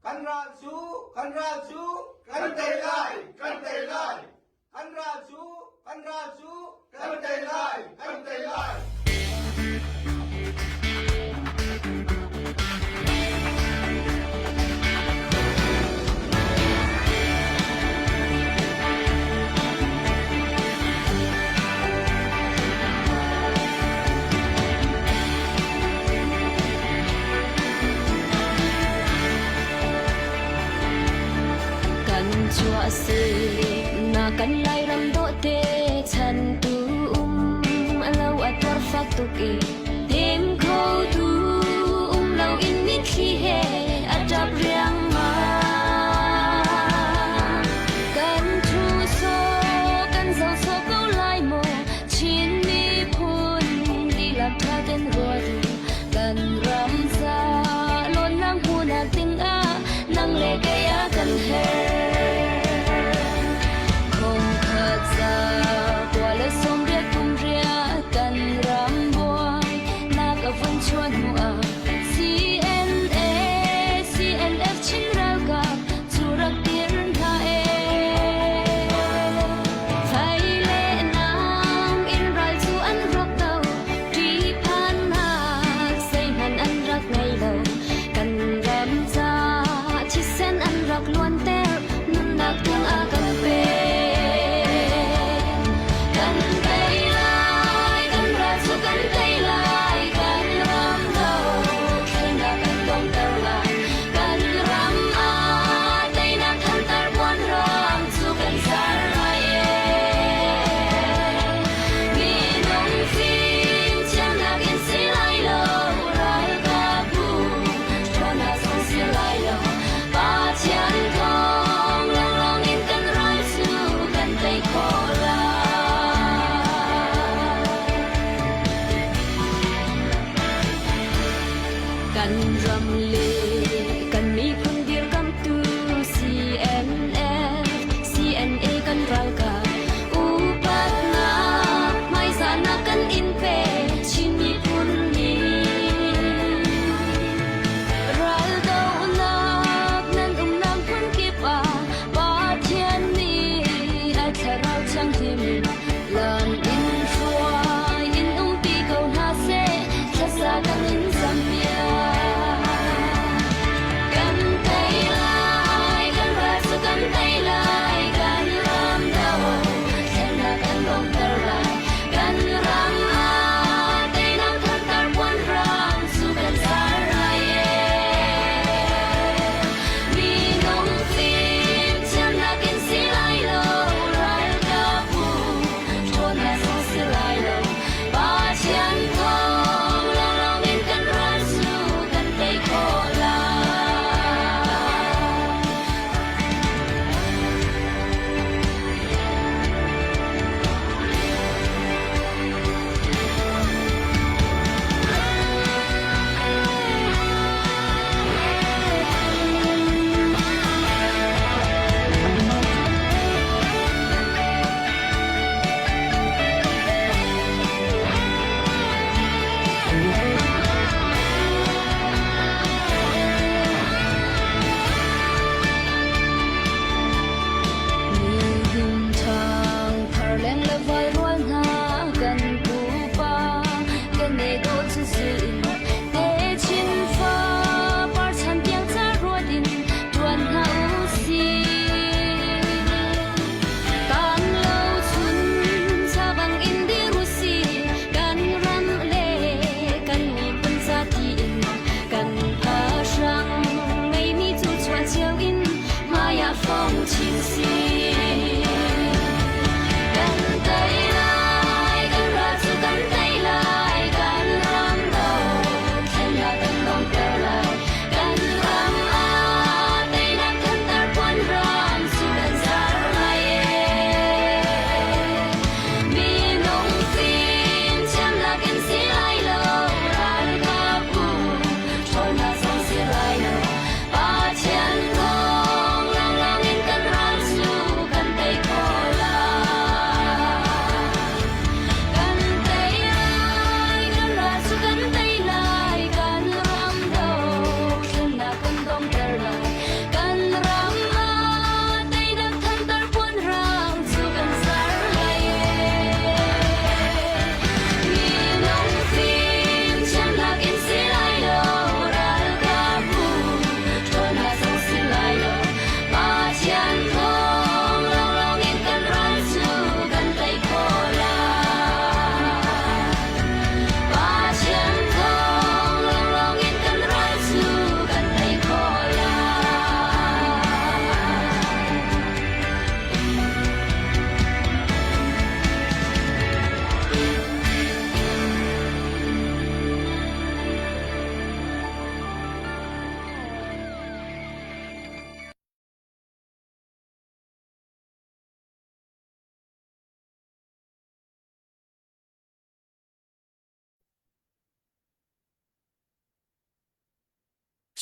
Kan ral cu kan ral cu kan tei lai kan tei lai kan ral cu kan ral cu kan tei lai kan tei lai. Kan chuah na kan Lairam dawhte chan tu um alo a tuar fak tuk i tem kho tu um lo in mitthli he a ṭap riangmang. Kan thu so kan zo so ko lai maw Chin miphun dihlak ṭha ten ruat u kan ram ca lawnnak hmuhnak dingah nang le kei a kan herh. Khongkhat za kua le 80 kum riat kan ram buai.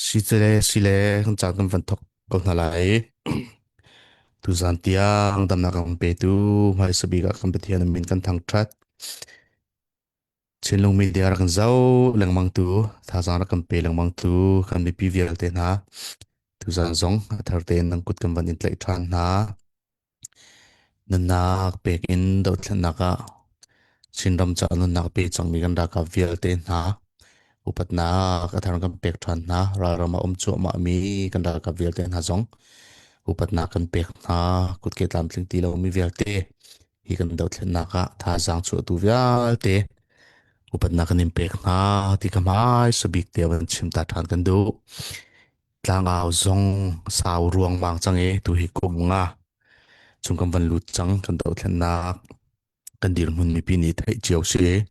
Sile sile kan caan kan van thok ko hna lai. Tuzan tiang damnak kan petu hmaisa bik ah kan Pathian min kan thangṭhat. Chinlung media rak kan zoh lengmang tu, thazaang rak kan pe lengmang tu kan mipi vialte hna. Tuzan zong a thar tein nan kut kan van in tlaih ṭhan hna. Nunnak pek in dothlennak ah Chinram caah nunnak pe cangmi kan ralkap vialte hna upatnak a thar kan pek ṭhan hna. Ralram ah um cuahmahmi kan ralkap vialte hna zong upatnak kan pek hna. Kutke tlamtling ti lomi vialte hi kan dothlennak ah thazaang chuahtu vialte upatnak kan in pek hna ti ka hmai sabik te van chim ta ṭhan kan duh. Tlangau zong sau ruangmang cang i tuhi kum nga chung kan van lut cang kan dothlennak kan dirhmun mipi nih theih cio si.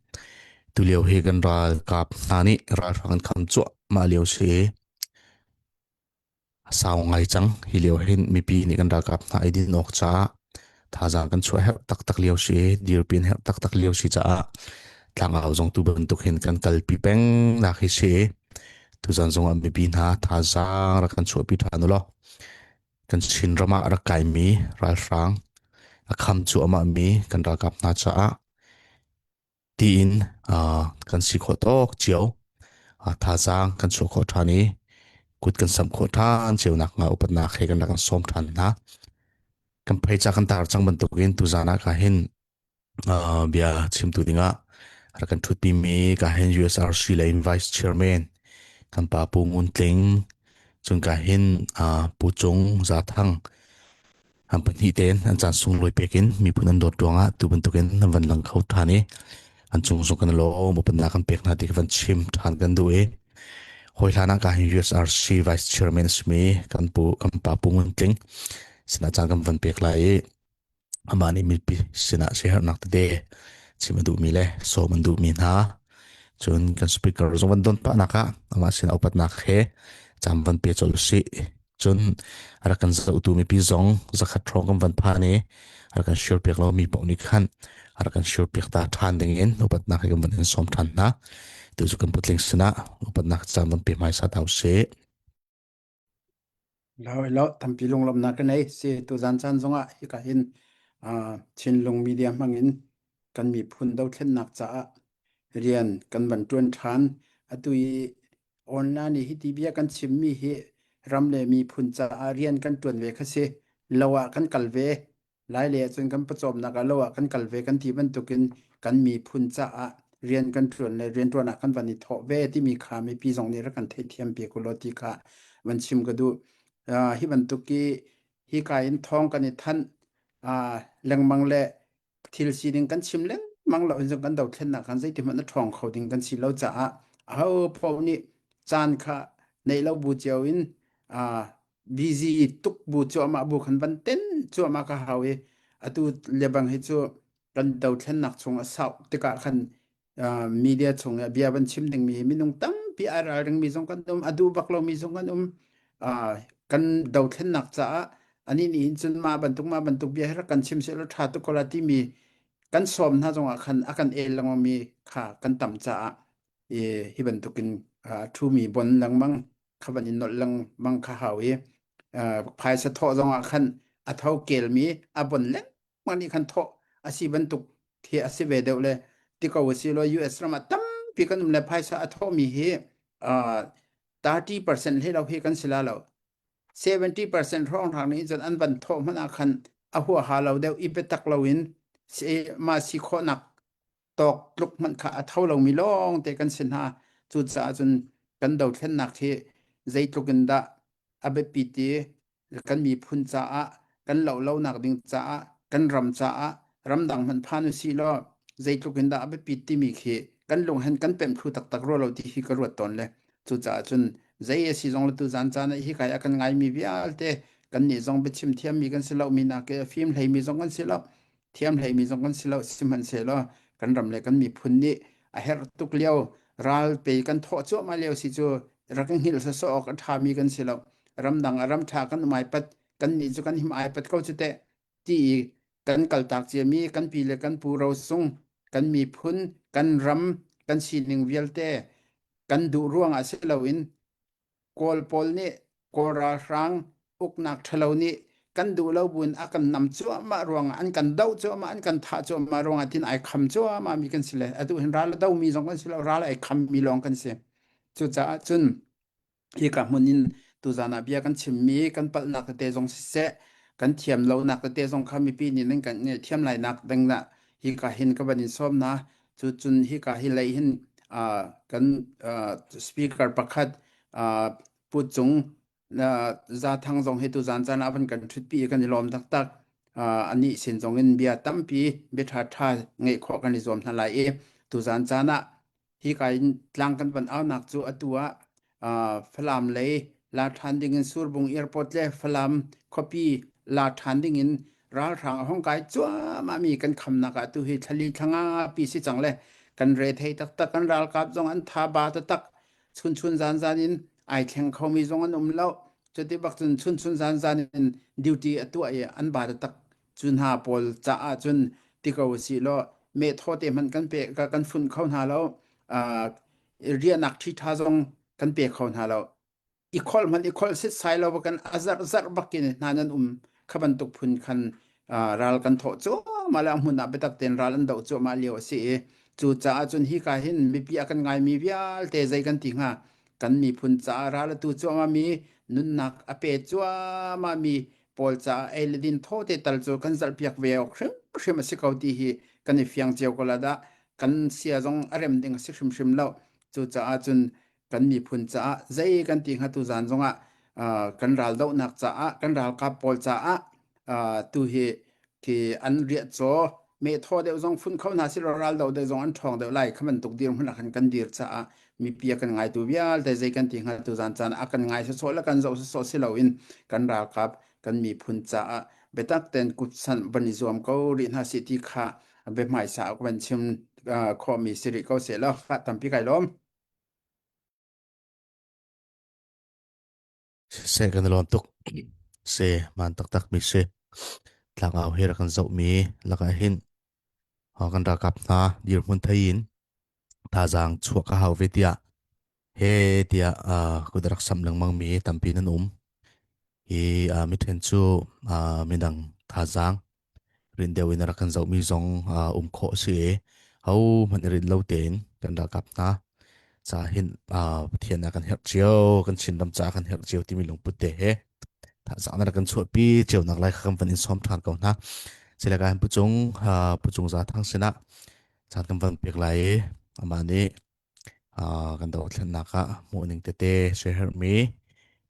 Tulio hi kan ralkap hna nih ralhrang an kham cuahmah lio si. A sau ngai cang. Hi lio hin mipi nih kan ralkap hna i din awk caah thazaang kan chuah herh taktak lio si. Dirpi an herh taktak lio si caah tlangau zong tu bantuk hin kan kalpi peng nak hi si. Tuzan zong ah mipi hna thazaang rak kan chuahpi ṭhan u law kan Chinram ah rak kaimi ralhrang a kham cuahmah mi kan ralkap hna caah tiin uh, kan si khawh tawk cio uh, thazaang kan chuah khawh ṭhan i kut kan samh khawh ṭhan cio nak hnga upatnak he kan rak kan sawm ṭhan hna. Kan pheica kan tar cang bantukin tuzan ah ka hin bia chimtu dingah rak kan ṭhutpi mi ka hin USRC lei in Vice Chairman kan pa Pu Ngun Tling cun ka hin Pu Cung Za Thang an pahnih tein an caan sunglawi pek in miphun an dawt ruangah tu bantukin an van lang kho ṭhan i an cung zong kan lawm upatnak kan pek hna ti ka van chim ṭhan kan duh i hawi hlan ah ka hin USRC Vice Chairman a simi kan pu kan pa Pu Ngun Tling sinah caan kan van pek lai i Amah nih mipi sinah siaherhnak tete chim a duhmi le sawm an duhmi hna cun kan speaker zong van don pahnak ah amah sinah upatnak he cam van pe colh usih. Cun rak kan zohtu mipi zong zakhat hrawng kan van phan i rak kan share piak lomi paoh nih khan rak kan share piak ta ṭhan ding in upatnak he kan van in sawm ṭhan hna. Tu cu kan putling sinah upatnak cam van pe hmaisa ta usih. Lo lo tampi lunglawmhnak ka nei si tuzan caan zongah hika hin Chinlung media hmangin kan miphun dothlennak caah rian kan van ṭuan ṭhan. Atu i online i hiti bia kan chimmi hi ram le miphun caah rian kan ṭuan ve kha si. Lo ah kan kal ve. Lai lei ahcun kan pawcawmnak ah lo ah kan kal ve kan ti bantukin kan miphun caah rian kan ṭuan le rianṭuan ah kan van i thawh ve timi kha mipi zong nih rak kan theihthiam piak u law ti kha van chim ka duh. Uh, hi bantuk i hika in thawng kan i thanh uh, lengmang le thil sining kan chim lengmang lo in zong kan dothlennak khan zeiti hmanh a ṭhawng kho ding kan si lo caah aho paoh nih caan kha neih lo bu cio in uh, busy tuk bu cuahmah bu khan van ten cuahmah ka hau i atu lebang hi cu kan dothlennak chung a sau tikah khan uh, media chung i bia van chim dingmi hi minung tampi ai ralringmi zong kan um a duh bak lomi zong kan um uh, kan dothlennak caah ani nih hin cun mah bantuk mah bantuk bia hi rak kan chim seh law tha tuk ko la timi kan sawm hna zongah khan a kan el lengmangmi kha kan tam caah i hi bantukin uh, thumi bon lengmang kha van in nolh lengmang kha hau i phaisa thawh zongah khan a tho kelmi a bon lengmang nih khan thawh a si bantuk khi a si ve deuh le ti ko si lo US ram ah tampi kan um le phaisa a thawhmi hi 30% hlei lo hi kan si la lo 70% hrawng hrang nih cun an van thawh hmanh ah khan a huaha lo deuh i biatak lo in mah si khawhnak tawk tluk hmanh kha a tho lomi lawng te kan si hna. Cucaah cun kan dothlennak hi zeitluk in dah a biapit i kan miphun caah kan lohlonak ding caah kan ram caah ramdang hmanh phan usih law zeitluk in dah a biapit timi khi kan lung hen kan pemh thlu taktak rua lo ti hi ka ruat tawn le cucaah cun zei a si zong le tu zan caan ah hi kai a kan ngaimi vialte kan nih zong biachim thiammi kan si lo mi nak i a fim hleimi zong kan si lo thiam hleimi zong kan si lo sihmanhsehlaw kan ram le kan miphun nih a herh tuk lio ral pe kan thawh cuahmah lio si cu rak in hngilh sawsawh awk a ṭhami kan si lo ramdang a ram ṭha kan um ai pat kan nih cu kan him ai pat ko cu teh ti i kan kaltak ciami kan pi le kan pu rosung kan miphun kan ram kan sining vialte kan duh ruangah si loin. Kawl pawl nih Kawl ralhrang uknak ṭhalo nih kan duh lo buin a kan nam cuahmah ruangah an kan doh cuahmah an kan thah cuahmah ruangah tin ai kham cuahmah mi kan si le atu hin ral a domi zong kan si lo ral ai kham mi lawng kan si. Cucaah cun hika hmun in tuzan ah bia kan chimmi kan palhnak tete zong siseh kan thiam lonak tete zong kha mipi nih nan kan ngaihthiam lai nak ding ah hika hin ka van in sawm hna. Cu cun hika hi lei hin uh, kan uh, speaker pakhat uh, Pu Cung uh, Za Thang zong hi tuzan caan ah van kan ṭhutpi i kan i lawm taktak. Uh, anih sin zong in bia tampi bia ṭha ṭha ngeih khawh kan i zuam hna lai i tuzan caan ah hika in tlang kan van aunak cu atu ah uh, Falam lei la ṭhan ding in Surbung Airport le Falam khuapi la ṭhan ding in ralhrang a hong kai cuahmah mi kan khamnak ah tu hi thlali thlanga pi si cang le kan re thei taktak kan ralkap zong an tha ba taktak chun chun zan zan in ai thleng khomi zong an um lo cuti bak cun chun chun zan zan in duty a tuah i an ba taktak cu hna pawl caah cun ti ko si law meh thaw te hmanh kan pe kan funh kho hna lo riahnak ṭhi ṭha zong kan pe kho hna lo i kholh hmanh i kholh setsai lo kan a zarh zarh bakin hna nan um kha bantuk phun khan ral kan thawh cuahmah le a hmun ah biatak tein ral an doh cuahmah lio a si i cu caah cun hi ka hin mipi a kan ngaimi vialte zei kan ti hnga kan miphun caah ral a tu cuahmah mi nunnak a pe cuahmah mi pawl caah ei le din thaw te tal cu kan zalhpiak ve awk hrimhrim a si ko ti hi kan i fiang cio ko la dah kan sia zong a rem ding a si hrimhrim lo cucaah cun kan miphun caah zei kan ti hnga tu zan zongah kan ral dohnak caah kan ralkap pawl caah tu hi khi an riah caw me thaw deuh zong fun kho hna si ral do deuh zong an ṭhawng deuh lai kha bantuk dir hmun ah khan kan dir caah mipi a kan ngaitu vialte zei kan ti hnga tu zan caan a kan ngai sawsawh le kan zoh sawsawh si loin kan ralkap kan miphun caah biatak ten kutsan van i zuam ko rih hna si ti kha biahmaisa ka van chim khawhmi si rih ko seh law tampi kai lawm. Siseh kan i lawm tuk. Si, hmaan taktak mi si. Tlangau hi rak kan zohmi lakah hin kan ralkap hna dirhmun thei in thazaang chuah ka hau ve tiah he tiah kut rak samh lengmang mi tampi nan um. Hi mithen cu midang thazaang rin deuh in a rak kan zohmi zong um khawh a si i ho hmanh i rinh lo tein kan ralkap hna ca hin Pathian ah kan herh cio kan Chinram ca kan herh cio timi lungput te he thazaang na rak kan chuahpi cio nak lai kha kan van in sawm ṭhan ko hna silaka hin pucung pucung za thang sinah caan kan van pek lai i amah nih kan dothlennak ah hmuhning tete siaherhmi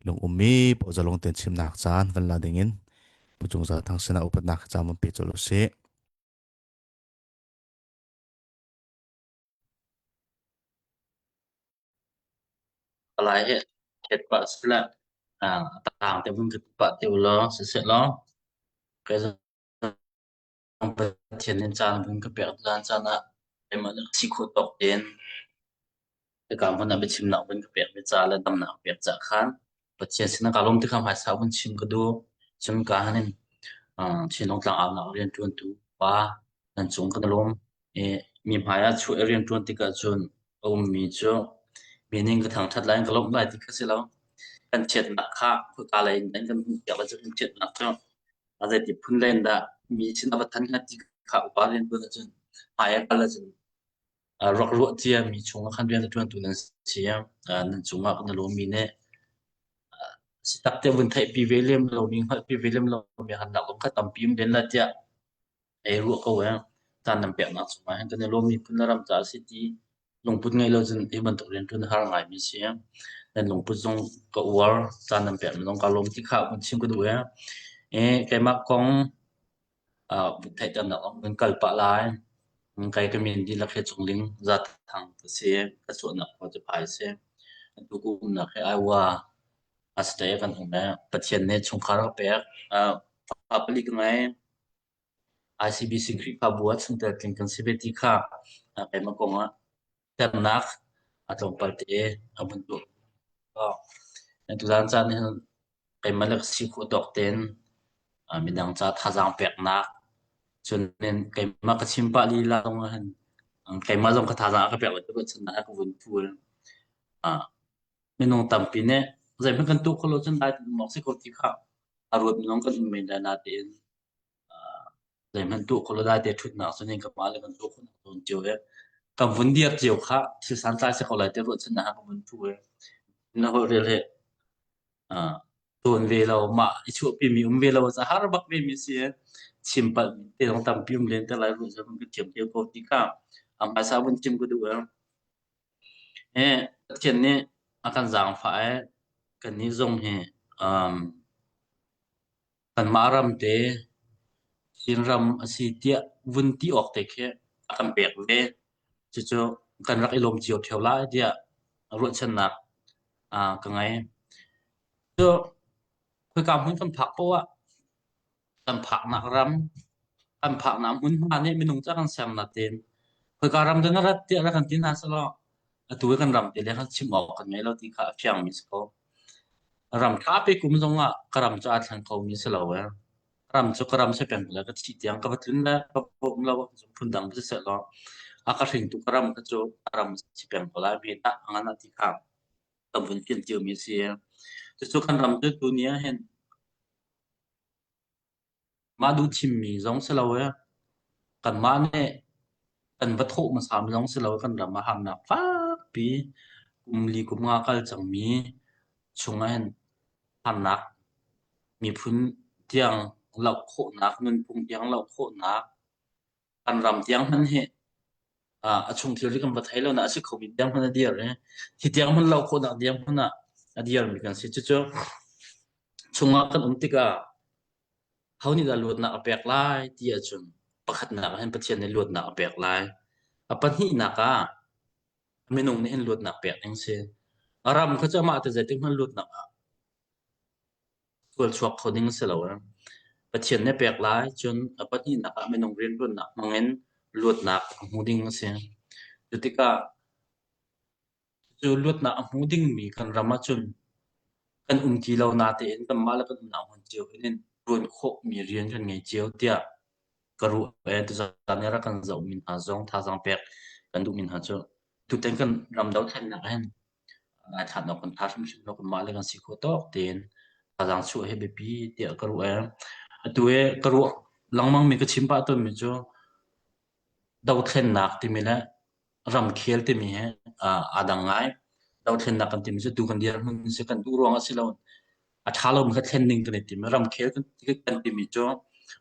lungummi paoh zalong tein chimnak caan van la dingin Pu Cung Za Thang sinah upatnak caan van pe colh usih. Palai hi thet pah sila a tang te vun ka pah te ulaw siseh law kai Pathian nih caan vun ka pek caan caan ah keimah nih si khawh tawk tein hika hmun ah biachimnak vun ka pek ve ca le damnak pek ca khan Pathian sinah kaa lawm ti kha hmaisa vun chim ka duh. Cun ka han in Chinlung tlangaunak rianṭuantu pa nan cung kan i lawm. I mi hmai ah chuah i rianṭuan tikah cun a ummi cu mi ning ka thangṭhat lai in ka lawmh lai ti kha si lo. Kan chiatnak kha khua lei in an kan hmuhpiak le cu kan chiatnak cu A zeiti phun len dah mi sin a va than hnga ti kha upa riantuan ahcun hmai a kal ahcun rak ruah cia mi chungah khan rian a ṭuantu nan si. Nan cungah kan i lawmmi nih si tak te vun theihpi ve lem lomi hngalhpi ve lem lomi hannak zong kha tampi um len la tiah ei ruah ko eh. Caan nan peknak cungah hin kan i lawmmi phun le ram caah a si ti lungput ngei lo cun hi bantuk rianṭuan a har ngaimi si. Nan lungput zong ka uar, caan nan pekmi zong kaa lawm ti kha vun chim ka duh eh. Eh, keimah kong uh, theihternak zong kan kal pah lai. Kai ka min dihlak hi Cungling Zathang ka si. Ka chuahnak khua cu Phai si. Atu ka umnak hi Iowa State kan um eh. Pathian nih chungkhar a pek. Uh, fa pali ka ngei. ICBC Khrihfabu ah chungtel tling kan si ve ti kha keimah kong ah ternak a tlawmpal te a vun tuah. Tuzaan caan hin keimah le ka si khawh tawk tein midang ca thazaang peknak cun keimah ka chim pah lila zong ah hin keimah zong ka thazaang a ka pek lo ti ruahchannak a ka vun phul. Minung tampi nih. Zeihmanh kan tuah khawh lo cun dai tein um awk si ko ti kha a ruat mi zong kan um men lai natein zeihmanh tuah khawh lo dai te ṭhutnak cun hin kanmah le kan tuah khawhnak zawn cio i kan vun dir cio kha thil santlai si ko lai ti ruahchannak ah kan vun ṭhu i na holh rel hi tuan ve lo mah i chuahpimi um ve lo a har bak ve mi si chim palh te zong tampi um len te lai ruah cu kan thiam te ko ti kha a hmaisa vun chim ka duh e Pathian nih a kan zaangfah e kannih zong hi um kanmah ram te Chinram a si tiah vun ti awk te khi a kan pek ve. Cucu kan rak i lawm cio ṭheo lai tiah ruahchannak ka ngei. Cu khoika hmun kan phak poah ah kan phaknak ram, kan phaknak hmunhma nih minung cu a kan ser natin khoika ram dah na rat tiah rak kan ti hna sehlaw atu hi kan ram te le khan chim awk kan ngei lo ti kha a fiangmi si ko. Ram ṭha pe kum zong ah ka ram cu aa thleng khomi si lo ee. Ram cu ka ram si peng le ka thih tiang ka va tlun le ka va um lo ahcun phundang si sehlaw a ka hringtu ka ram kha cu ka ram si peng ko lai mi dah a ngan ah ti kha ka vun fian ciomi a si. Cucu kan ram cu tuni ah hin Mah duh thimmi zong si lo i kanmah nih kan va thawh hmasami zong si lo i kan ram ah harnak fakpi kum li kum nga kal cangmi chungah hin harnak miphun tiang loh khawhnak, nunphung tiang loh khawhnak, kan ram tiang hmanh hi a chung thilri kan va thei lo na a si khomi tiang hmanh a dir i hi tiang hmanh lo khawhnak tiang hmanh ah a dirmi kan si. Cucu chungah kan um tikah ho nih dah luatnak a pek lai ti ahcun pakhatnak ah hin Pathian nih luatnak a pek lai. A pahnihnak ah minung nih hin luatnak pek ding si. A ram kha cu amah te zeitik hmanh luatnak ah sualchuak kho ding a si lo. Pathian nih a pek lai, cun a pahnihnak ah minung rianṭuannak hmangin luatnak a hmu ding a si. Cu tikah cu luatnak a hmu dingmi kan ram ahcun kan um ti lo natein kanmah le kan umnak hmun cio in ṭuan khawhmi rian kan ngei cio tiah ka ruah. Tuzaan i rak kan zohmi hna zong thazaang pek kan duhmi hna cu tutan kan ram dothlennak ah hin Ngaithlan awk kan ṭha hrimhrim lo kanmah le kan si khawh tawk tein thazaang chuah hi biapi tiah ka ruah i atu i ka ruah lengmang mi ka chim pah tawnmi cu dothlennak timi le ramkhel timi hi aa dang ngai. Dothlennak kan timi cu tu kan dirhmun si kan duh ruang ah si lo a ṭha lomi kha thlen ding kan i tim. Ramkhel kan timi cu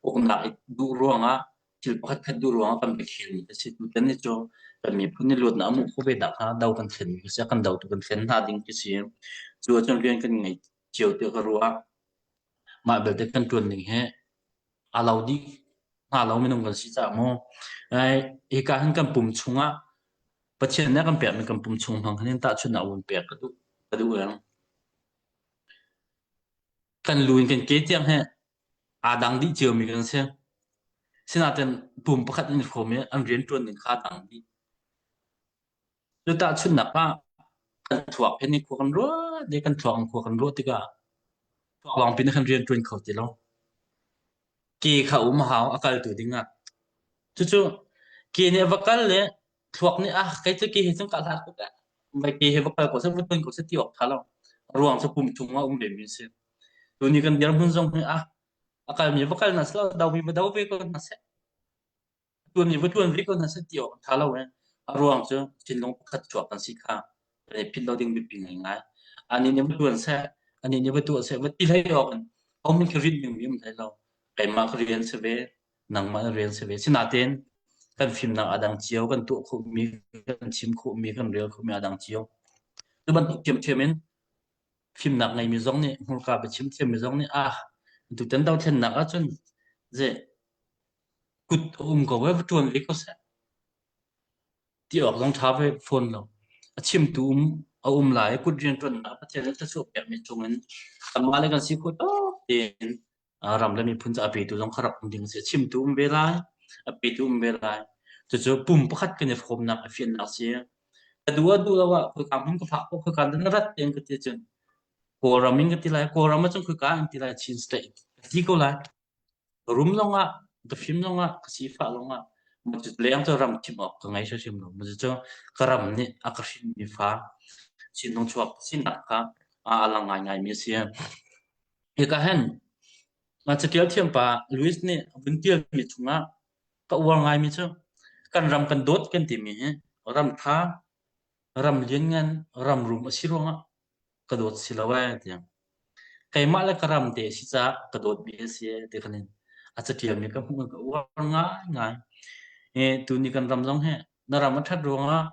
uknak i duh ruangah thil pakhat khat duh ruangah kan biakhialmi a si. Tutan ni cu kan miphun nih luatnak a hmuh khawh ve nakhnga do kan thlenmi a si. Kan dotu kan thlen hna ding khi si. Cu ahcun rian kan ngei cio tiah ka ruah. Mah belte kan ṭuan ning hi aa lo dih hnga lo minung kan si caah mu. Hika hin kan pum chungah Pathian nih a kan pekmi kan pum chung hmang hin tahchunhnak vun pek ka duh ka duh eng. Kan lu in kan ke tiang hi aa dang dih ciomi kan si. Sinain pum pakhat in hrawm i an rianṭuan ning kha aa dang dih. Cu tahchunhnak ah kan thluak hin khua kan ruat i kan thluak in khua kan ruah tikah thluak lawngpi nih khan rian ṭuan kho ti lo. Ke kha um a hau a kaltu dingah. Cucu ke nih a va kal le thluak nih ah kei cu ke he cun ka hlat tuk eh. Vai ke he va kal ko seh va ṭuan ko seh ti awk ṭha lo. A ruang cu pum chung ah um ve mi a si. Tuni kan dirhmun zong hi ah a kalmi va kal hna seh law domi va do ve ko hna seh. Tuanmi va tuan ve ko hna seh ti awk a ṭha lo eh. A ruang cu thinlung pakhat chuak kan si kha kan i philh lo ding biapi ngaingai. Anih nih va tuan seh, anih nih va tuah seh, va ti hlei awk in homi khi rinh dingmi um hlei lo. Keimah ka rian si ve, nangmah na rian si ve. Sinain kan fimnak a dang cio, kan tuah khawhmi, kan chim khawhmi, kan rel khawhmi a dang cio. Cu bantuk ṭhiamṭhiam in fimnak ngeimi zong nih hmurka biachim thiammi zong nih ah tutan dothlennak ahcun ze kut a um ko ve va ṭuan ve ko seh ti awk zong ṭha ve fawn lo. A chimtu um a um lai i kut rianṭuannak Pathian nih thluachuah pekmi chungin kanmah le kan si khawh tawk tein ram le miphun cu a petu zong kha rak um ding a si. A chimtu um ve lai, a petu um ve lai. Cucu pum pakhat kan i hrawmnak a fiannak a si. Ka duh ah duh lo ah khoika hmun ka phak poh khoika na rat tiang ka ti cun Kawlram in ka ti lai. Kawlram ah cun khoika in ti lai Chin state ka ti ko lai. Ka rum zongah, ka fim zongah, ka sifah zongah cu leng cu ram thim awk ka ngei hrimhrim lo. Cucu ka ram nih a ka hrinmi fa Chinlung chuak sinak kha. A lang ngaingaimi a si. Hika hin catial thiampa Louis nih a vun tialmi chungah ka uar ngaimi cu kan ram kan dawt kan timi hi ram tha, ram lianngan, ram rum a si ruangah ka dawt si lo ee tiah. Keimah le ka ram te a si caah ka dawtmi a si ee ti khan in a catialmi ka hmuh i ka uar ngaingai. Hi tuni kan ram zong hi na ram a ṭhat ruangah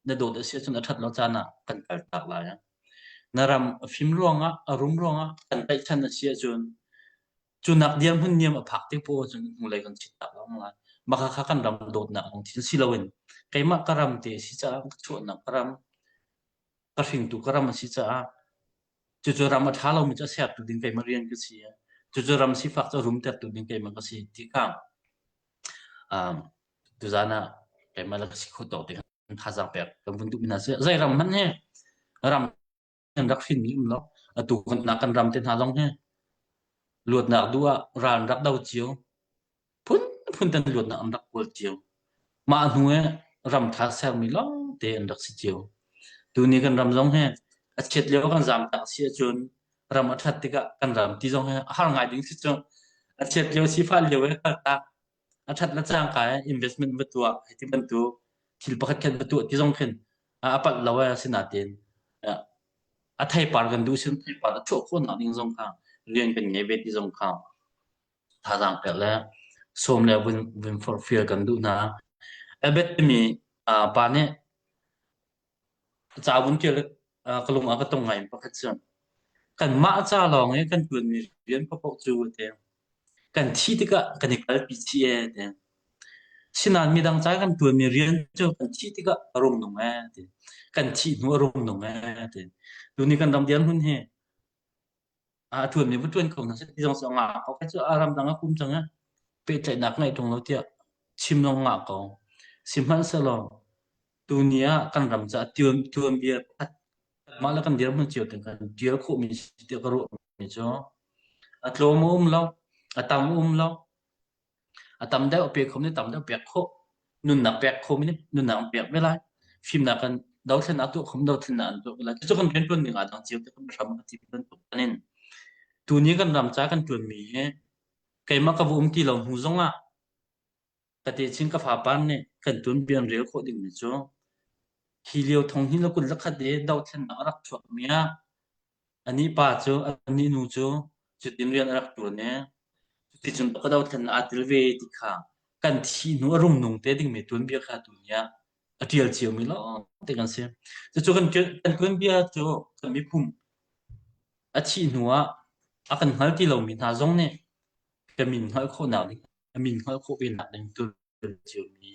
na dawt a si ahcun a ṭhat lo caan ah kan kaltak lai. Na ram a fim ruangah, a rum ruangah kan tlaihchan a si ahcun cu nak dirhmun niam a phak tik poah ahcun hnulei kan chit tak lengmang lai. Mah kha kan ram dawtnak lungthin si loin keimah ka ram te a si caah ka chuahnak ka ram, ka hringtu ka ram a si caah cucu ram a ṭha lomi cu a sertu ding keimah rian ka si. Cucu ram sifak cu a rumtertu ding keimah ka si ti kha um, tuzaan ah keimah le ka si khawh tawk te thazaang pek kan vun duhmi hna si. Zei ram hmanh hi ram kan rak hrinmi um lo. Atu kan kan ram te hna zong hi luatnak duh ah ral an rak do cio. Phunphun ten luatnak an rak kawl cio. Mah hnu i ram tha sermi lawng te an rak si cio. Tuni kan ram zong hi a chiat lio kan zaam tak si ahcun ram a ṭhat tikah kan ram ti zong hi a har ngai ding si cu. A chiat lio sifah lio i kaltak a ṭhat le cangka investment va tuah hei ti bantuk thil pakhat khat va tuah ti zong khin a palh lo ee asinain a theipar kan duh sin theipar a chuah khawhnak ding zong kha rian kan ngei ve ti zong kha thazaang pek le sawm le vun vun forhfial kan duh hna. Albert timi pa nih ca vun ṭial ka lung a ka tong ngai pakhat cu kanmah ca lawng i kan ṭuanmi rian paohpaoh cu ti kan thih tikah kan i kalpi chih ee ti. Sinain midang ca i kan ṭuanmi rian cu kan thih tikah a rung nung ee ti. Kan thih hnu a rung nung ee ti. Tuni kan ram dirhmun hi a ṭuanmi va ṭuan ko hna seh ti zong cu a ngah ko. Cu a ramdang a kum cang i pehtlaihnak ngeih ṭung lo tiah chim zong ngah ko. Sihmanhsehlaw tuni ah kan ram caah tuanbia pakhat mah le kan dirhmun cio te kan ṭial khawhmi si tiah ka ruahmi cu a tlawm a um lo, a tam a um lo. A tam deuh a pe khomi nih tam deuh pek khawh. Nunnak pek khomi nih nunnak an pek ve lai. Fimnak kan dothlennak tuah khomi dothlennak an tuah ve lai. Cucu kan rianṭuan ning aa dang cio ti kan hram a ti bantuk in tuni kan ram ca kan ṭuanmi hi keimah ka va um ti lo hnu zongah ka techin ka fapa nih kan tuanbia an rel khawh dingmi cu hi lio thong hi na kut le khat i dothlennak a rak chuakmi ah Anih pa cu anih nu cu cutin rian a rak ṭuan i cuticun ka dothlennak aa tel ve ti kha kan thih hnu a rum nung te dingmi tuanbia kha tuni ah a ṭial ciomi lawngte kan si. Cucu kan kan tuanbia cu kan miphun a thih hnu ah a kan hngal ti lomi hna zong nih ka min hngalh khawhnak ding a min hngalh khawh ve nak ding tuan ciomi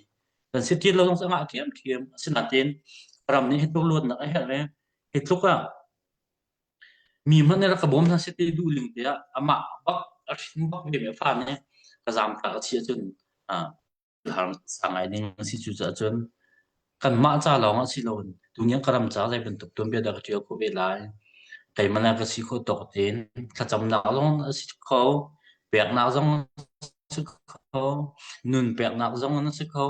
kan si. Ṭial lo zong cu a ngah ṭhiamṭhiam. Asinain ram nih hi tluk luatnak a herh i hi tluk ah Mi hmanh nih rak ka bawm hna seh ti duh ling te ah amah bak a hrin bak ve mi a fa nih ka zaamtak a si ahcun har sang ngai ding a si. Cucaah cun kanmah ca lawng ah si loin tuni ka ram ca zei bantuk tuanbia dah ka ṭial khawh ve lai. Keimah le ka si khawh tawk tein thlacamnak zong a si kho, peknak zong a si kho, nun peknak zong a si kho,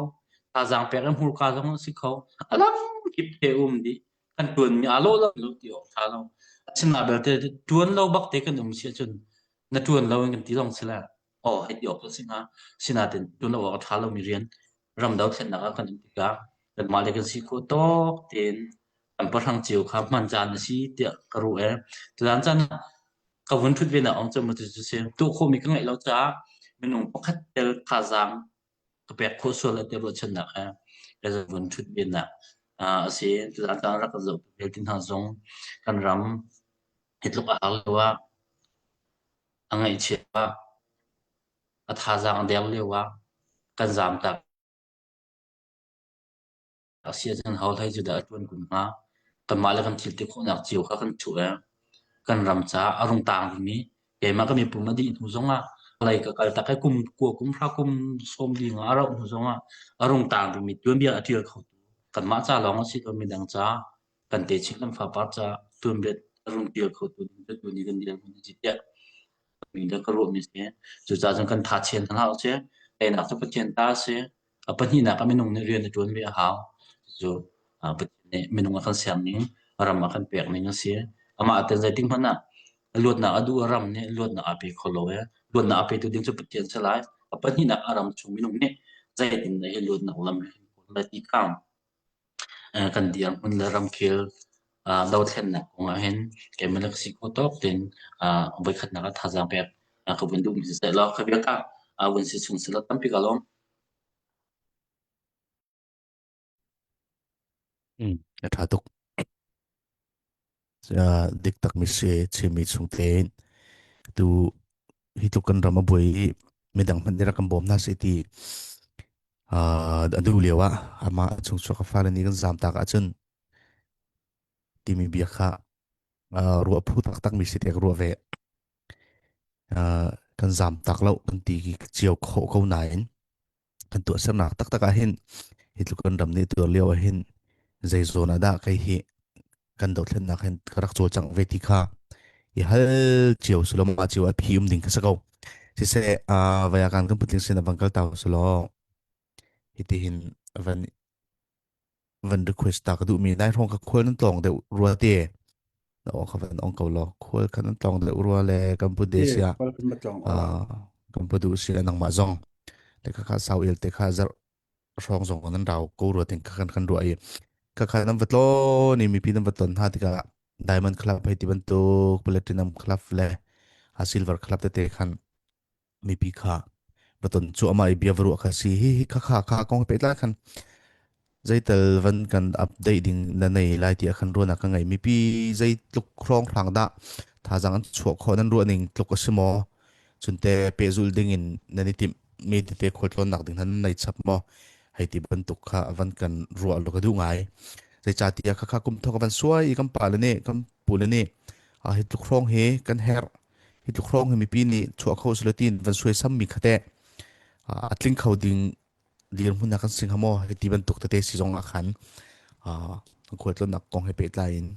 thazaang pek in hmurka zong a si kho. A lam kip te um dih. Kan ṭuanmi aa lawh lo lo ti awk ṭha lo. Asinain belte ṭuan lo bak te kan um si ahcun na ṭuan lo in kan ti zong si le aw hei ti awk a si hnga. Sinain ṭuan lo awk a ṭha lomi rian ram dothlennak ah kan um tikah kanmah le kan si khawh tawk tein kan pahrang cio kha hman caan a si tiah ka ruah i tuzaan caan ah ka vun ṭhut ve nak ong cu maw cu si tuah khawhmi ka ngeih lo caah minung pakhat tel thazaang ka pek khawh sual lai ti ruahchannak he ka vun ṭhut vennak a si. Tuzaan caan rak kan zoh vialte hna zong kan ram hi tluk a har lio ah a ngaihchia ah a thazaang a der lio ah kan zaamtak A si ahcun ho hlei cu dah a ṭuan kun hnga? Kanmah le kan thil ti khawhnak cio kha kan chuh i kan ram caah a rung taang dingmi keimah ka mipum a dih hnu zongah lei ka kal tak i kum kua kum hra kum sawm li nga a rauh hnu zongah a rung taang dingmi tuanbia a ṭial khotu kanmah ca lawng a si lo midang ca kan techin kan fapar ca tuanbia a rung ṭial khotu ding cu tuni kan dirhmun a si tiah mi le ka ruahmi a si. Cucaah cun kan tha chian hna hlah usih. Teinak cu Pathian ta a si. A pahnihnak ah minung nih rian a ṭuan ve a hau. Cucu Pathian nih minung a kan ser ning, ram a kan pek ning a si. Amah te zeitik hmanh ah luatnak a duh ram nih luatnak aa pe kho lo i luatnak a petu ding cu Pathian si lai. A pahnihnak a ram chung minung nih zeitin dah hi luatnak lam hi kan kawl lai ti kha kan dirhmun le ramkhel dothlennak kong ah hin keimah le ka si khawh tawk tein voikhatnak ah thazaang pek ka vun duhmi siseh law kha vialte vun si chung selaw tampi ka lawm. A ṭha tuk. Dik tak mi si Chinmi chung tein tu hi tluk kan ram a buai i midang hmanh nih rak kan bawm hna seh ti a duh lio ah amah chung chuak a fale nih kan zaam tak ahcun timi bia kha ruah phu taktak mi si te ka ruah ve. Kan zaam tak lo kan ti cio khawh ko nain kan tuahsernak taktak ah hin hi tluk kan ram nih tuar lio ah hin zei zawn ah dah kei hi kan dothlennak hin ka rak cawlcangh ve ti kha i hal cio sulom ma cio a phi um ding kha si ko siseh vaya kan kan putling sin van kal tau sulaw hiti hin van van request ta ka duh mi nai hrawng ka khual nan tlawng deuh rua te na aw kha van ong ko law khual kha nan tlawng deuh rua le kan pu de sia kan pu du sia nangmah zong te kha kha sau il te kha zar hrawng zong nan rau ko rua ting kha kan kan ruah i kha kha nan va tlawn i mipi nan va ton hna tikah Diamond Club hei ti bantuk Platinum Club le a Silver Club tete khan mipi kha va ton cuahmah i bia va ruah kha si hi hi kha kha kha kong pehtlai khan zeital van kan update ding na nei lai ti khan ruahnak ka ngei mipi zeitluk hrawng hrang dah thazang an chuah khawh nan ruah ning tluk a si maw chunte pehzul ding in nan i timh mi tete khualtlawn nak ding nan nei chap maw hei ti bantuk kha van kan ruah lo ka duh ngai zeicahtiah kha kha kum thok van suai i kan pa le nih kan pu le nih a hi tluk hrawng hi kan herh hi tluk hrawng hi mipi nih chuah kho silo tin van suai sam mi khate a tling kho ding dirhmun ah kan sing hamo hi ti bantuk tete si zong ah khan khualtlawnnak kong he pehtlai in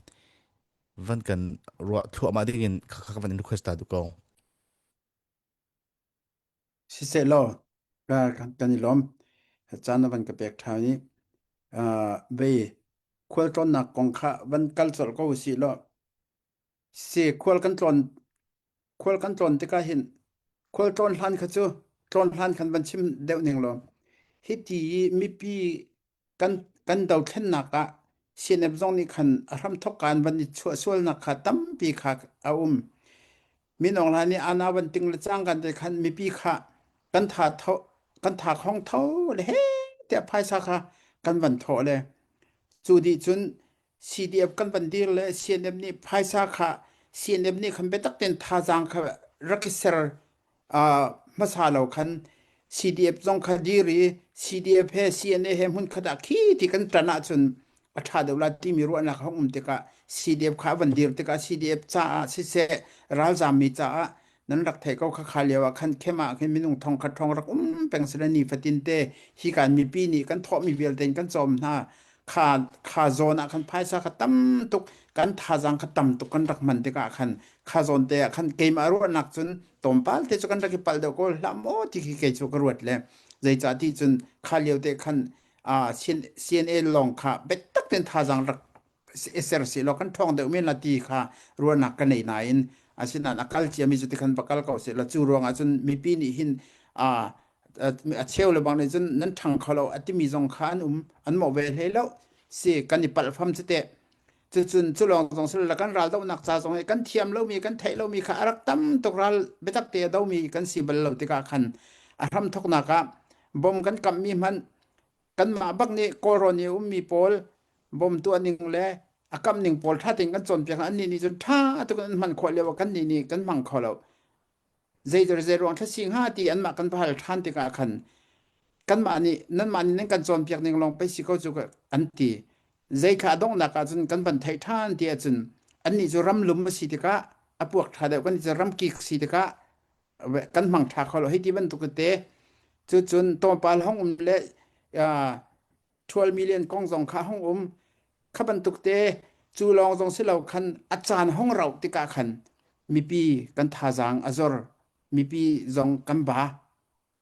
van kan ruah thluahmah ding in kha kha van in request ta du ko. Siseh law kan i lawm. Caan na van ka pek ṭhan i vei khualtlawnnak kong kha van kal colh ko usih law Si khual kan tlawn khual kan tlawn tikah hin khual tlawn hlan kha cu tlawn hlan khan van chim deuh ning law hiti i mipi kan kan dothlennak ah CNF zong nih khan a hramthok kaan van i chuah sualnak kha tampi kha a um. Min Aung Hlaing nih ana van ting le cang kan te khan mipi kha kan tha tho kan tha khong tho le he tiah phaisa kha kan van thawh le cu dih cun CDF kan van dir le CNF nih phaisa kha CNF nih khan biatak tein thazaang kha rak i ser uh, hmasa lo khan CDF zong kha dir i CDF he CNA he hmun khat ah khi ti kan ṭan ahcun a ṭha deuh la timi ruahnak hong um tikah CDF kha van dir tikah CDF caah siseh ralzaammi caah nan rak theih ko kha kha lio ah khan khem ah khin minung thong khat thong rak um peng sila ni fatin te hi kan mipi nih kan thawhmi vialte in kan cawm hna kha kha zawn ah khan phaisa kha tam tuk kan thazaang kha tam tuk kan rak hman tikah khan kha zawn te ah khan keimah ruahnak cun tlawmpal te cu kan rak i palh deuh ko hlah maw ti khi kei cu ka ruat le zeicah ti cun kha lio te khan CNA lawng kha biatak tein thazaang rak ser si law kan ṭhawng deuh men la ti kha ruahnak ka nei nain asinain a kal ciami cu tikhan va kal ko seh law cu ruangah cun mipi nih hin a cheu le bang nih cun nan ṭhang kho lo a timi zong kha an um an mawh ve hlei lo si kan i palh fam cu teh cucun cu lawng zong sila kan ral dohnak ca zong hi kan thiam lomi kan theih lomi kha a rak tam tuk ral biatak te a domi kan si bal lo tikah khan a hram thoknak ah bom kan kamhmi hmanh kanmah bak nih Kawlrawn i ummi pawl bom tuah ning le a kam ning pawl ṭha tein kan cawnpiak hna annih nih cun ṭha tuk in an hman khawh lio ah kannih nih kan hmang kho lo zei zei ruang thla si hnga ti anmah kan va hal ṭhan tikah khan kanmah nih nanmah nih nan kan cawnpiak ning lawng pei si ko cu an ti zei kha a donghnak ah cun kan van theih ṭhan ti ahcun annih cu ram lum a si tikah a puak ṭha deuh kan cu ram kik si tikah kan hmang ṭha kho lo hei ti bantuk te cucun tlawmpal hong um le 12 million kong zong kha hong um kha bantuk te cu lawng zong si lo khan a caan hong rauh tikah khan mipi kan thazaang a zor mipi zong kan ba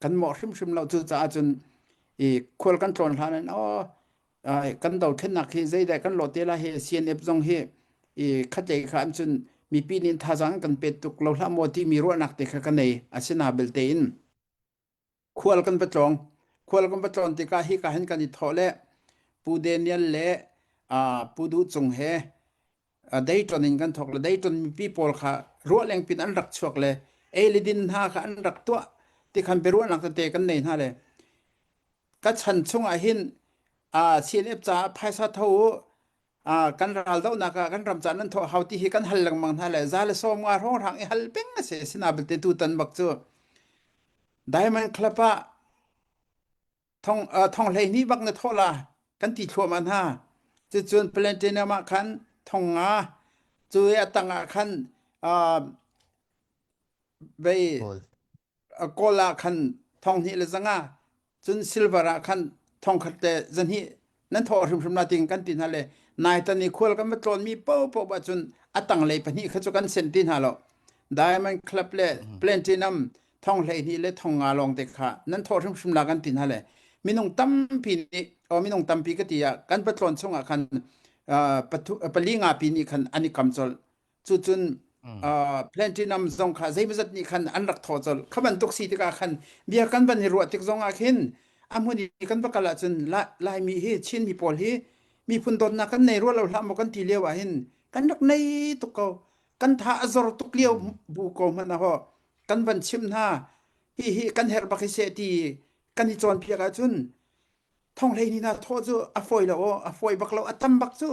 kan mawh hrimhrim lo cucaah cun i khual kan tlawn hlan in oh kan dothlennak hi zeidah kan lawh te lai hi CNF zong hi. I khatlei kha an cun mipi nih thazaang kan pet tuk lo hlah maw timi ruahnak te kha ka nei. Asina belte in khual kan va tlawng. Khual kan va tlawn tikah hika hin kan i thawh le Pu Daniel le uh, Pu Duh Cung he uh, Dayton in kan thawk le Dayton mipi pawl kha ruah lengpin an rak chuak le ei le din hna kha an rak tuah ti khan biaruahnak tete kan nei hna le ka chan chungah hin uh, CNF caah phaisa tho u uh, kan ral dohnak ah kan ram ca nan thawh hau ti hi kan hal lengmang hna le za le sawm nga hrawng hrang i hal peng a si sina belte tu tan bak cu Diamond Club ah thong uh, thong hlei hnih bak na thawh la kan ti thluahmah hna cucun Platinum ah khan thong nga cu i a tang ah khan uh, vei kawl ah khan thong hnih le zanga cun silver ah khan thong khat le zahnih nan thawh hrimhrim la ting kan ti hna le nai tan i khual kan va tlawn mi paohpaoh ah cun a tanglei pahnih kha cu kan sen ti hna lo diamond club le platinum thong 12 le thong nga lawng te kha nan thawh hrimhrim la kan ti hna le minung tampi nih o minung tampi ka ti ah kan patlawn chungah khan pali nga pi nih khan an i kam colh cucun platinum zong kha zeimazat nih khan an rak thawh colh kha bantuk si tikah khan bia kan van i ruah tik zong ah khin a hmun i kan va kal ahcun Laimi hi Chinmi pawl hi miphun dawtnak kan nei rua lo hlah maw kan ti lio ah hin kan rak nei tuk ko kan tha a zor tuk lio bu ko hmanh ah ho kan van chimh hna hi hi kan herh bak hi seh ti kan i cawnpiak ahcun thong hlei ni na thawh cu a fawi lo a fawi bak lo a tam bak cu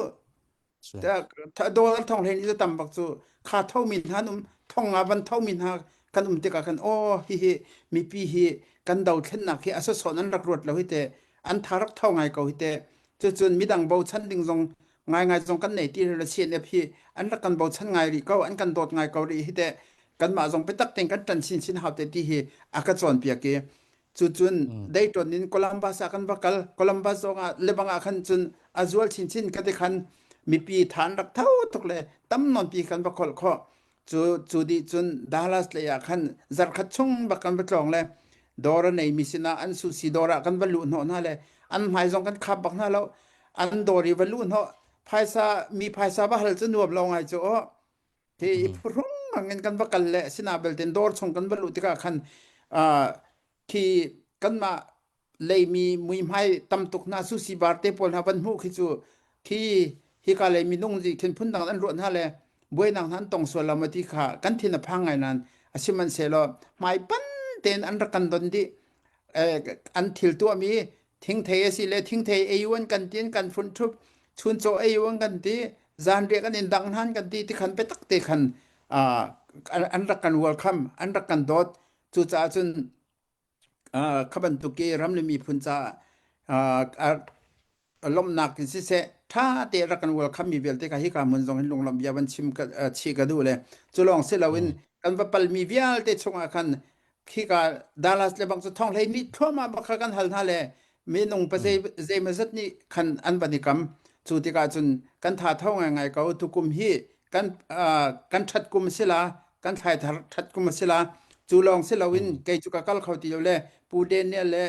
dollar thong hlei ni cu tam bak cu kha tho mi hna um thong nga van tho mi hna kan um tikah kan aw hi hi mipi hi kan dothlennak hi a sawsawh nan rak ruat lo hi te an tha rak tho ngai ko hi te cucun midang bochan ding zong ngaingai zong kan nei ti le CNF hi an rak kan bochan ngai rih ko an kan dawt ngai ko rih hi te kanmah zong biatak tein kan ṭan chinchin hau te ti hi a ka cawnpiak i cucun Dayton in Columbus ah kan va kal Columbus zong ah lebang ah khan cun a zual chinchin ka ti khan mipi than rak tho tuk le tam nawn pi kan va kholh khawh Cu cu dih cun Dallas lei ah khan zarkhat chung bak kan va tlawng le dawr a neimi sinah an sushi dawr ah kan va luh hnawh hna le an hmai zong kan khap bak hna lo. An dawr i va luh hnawh phaisa mi phaisa va hal cu nuam lo ngai cu aw. Hi i phuhrung in kan va kal le sinah belte dawr chung kan va luh tikah khan uh, khi kanmah leimi muihmai tam tuk hna sushi bar te pawl hna van hmuh khi cu khi hika lei minung nih khin phundang an ruah hna le buainak hna an tong sual lo ma ti kha kan thin a phang ngai nain asihmanhsehlaw hmai pan tein an rak kan don dih an thil tuahmi thingthei a si le thingthei ei an kan ti kan fun thup chuncaw ei an kan ti zanriah kan in dang hnan kan ti ti khan biatak te khan an rak kan welcome an rak kan dawt Cucaah cun kha bantuk i ram le miphun caah lawmhnak in siseh ṭha te rak kan welcome mi vialte kha hika hmun zong hin lunglawmh bia van chim chih ka duh le cu lawng si loin kan va palmi vialte chungah khan khika Dallas le bang cu thong hlei nih thluahmah bak kha kan hal hna le minung pa zei zeimazat nih khan an van i kam cu tikah cun kan tha tho ngaingai ko tukum hi kan kan ṭhat kum a si la kan thlai thar ṭhat kum a si la cu lawng si loin kei cu ka kal kho ti lo le Pu Daniel le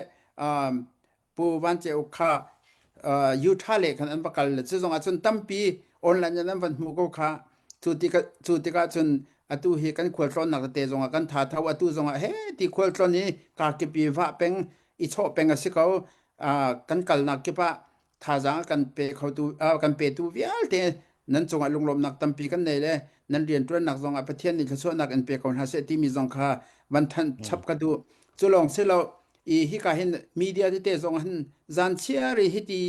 Pu Van Ce Uk kha Utah le khan an va kal le cu zong ah cun tampi online in an van hmuh ko kha cu tikah cu tikah cun atu hi kan khualtlawnnak tete zong ah kan tha tho atu zong ah he ti khualtlawn i kar kip i vah peng i chawh peng a si ko kan kalnak kip ah thazaang a kan pe khotu kan petu vialte nan cungah lunglawmhnak tampi kan nei le nan rianṭuannak zongah Pathian nih thluachuahnak in pe ko hna seh timi zong kha van thanh chap ka duh. Cu lawng si lo i hika hin media tete zong hin zan chiar i hiti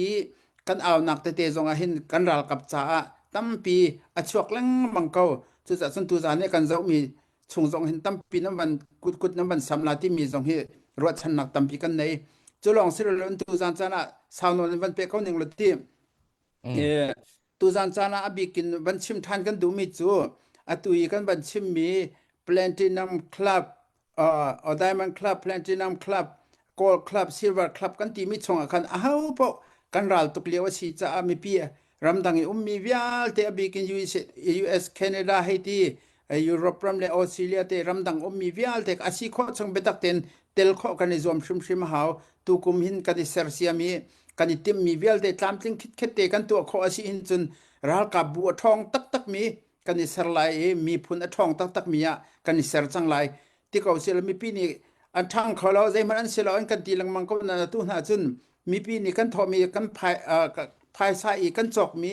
kan aunak tete zong ah hin kan ralkap caah tampi a chuak lengmang ko. Cucaah cun tuzaan i kan zohmi chung zong hin tampi nan van kut kut nan van sam la timi zong hi ruahchannak tampi kan nei cu lawng si lo tu zan caan ah sau nawn in van pe ko ning lo ti tu zan caan ah a bik in van chim than kan duhmi cu atu i kan van chimmi Platinum Club uh, Diamond Club Platinum Club Gold Club Silver Club kan timi chungah khan aho paoh kan ral tuk lio a si caah mipi ramdang i ummi vialte a bik in US, US Canada hei ti Europe ram le Australia te ramdang ummi vialte a si khawh chung biatak tein tel khawh kan i zuam hrimhrim a hau tukum hin kan i sersiam i kan i timhmi vialte tlamtling khitkhet te kan tuah khawh a si hin cun. Ralkapbu a ṭhawng taktakmi kan i ser lai i miphun a ṭhawng taktakmi ah kan i ser cang lai ti ko sih mipi nih an ṭhang kho lo zeihmanh an si lo an kan ti lengmang ko nain atu hna cun mipi nih kan thawhmi kan phaisa i kan cawkmi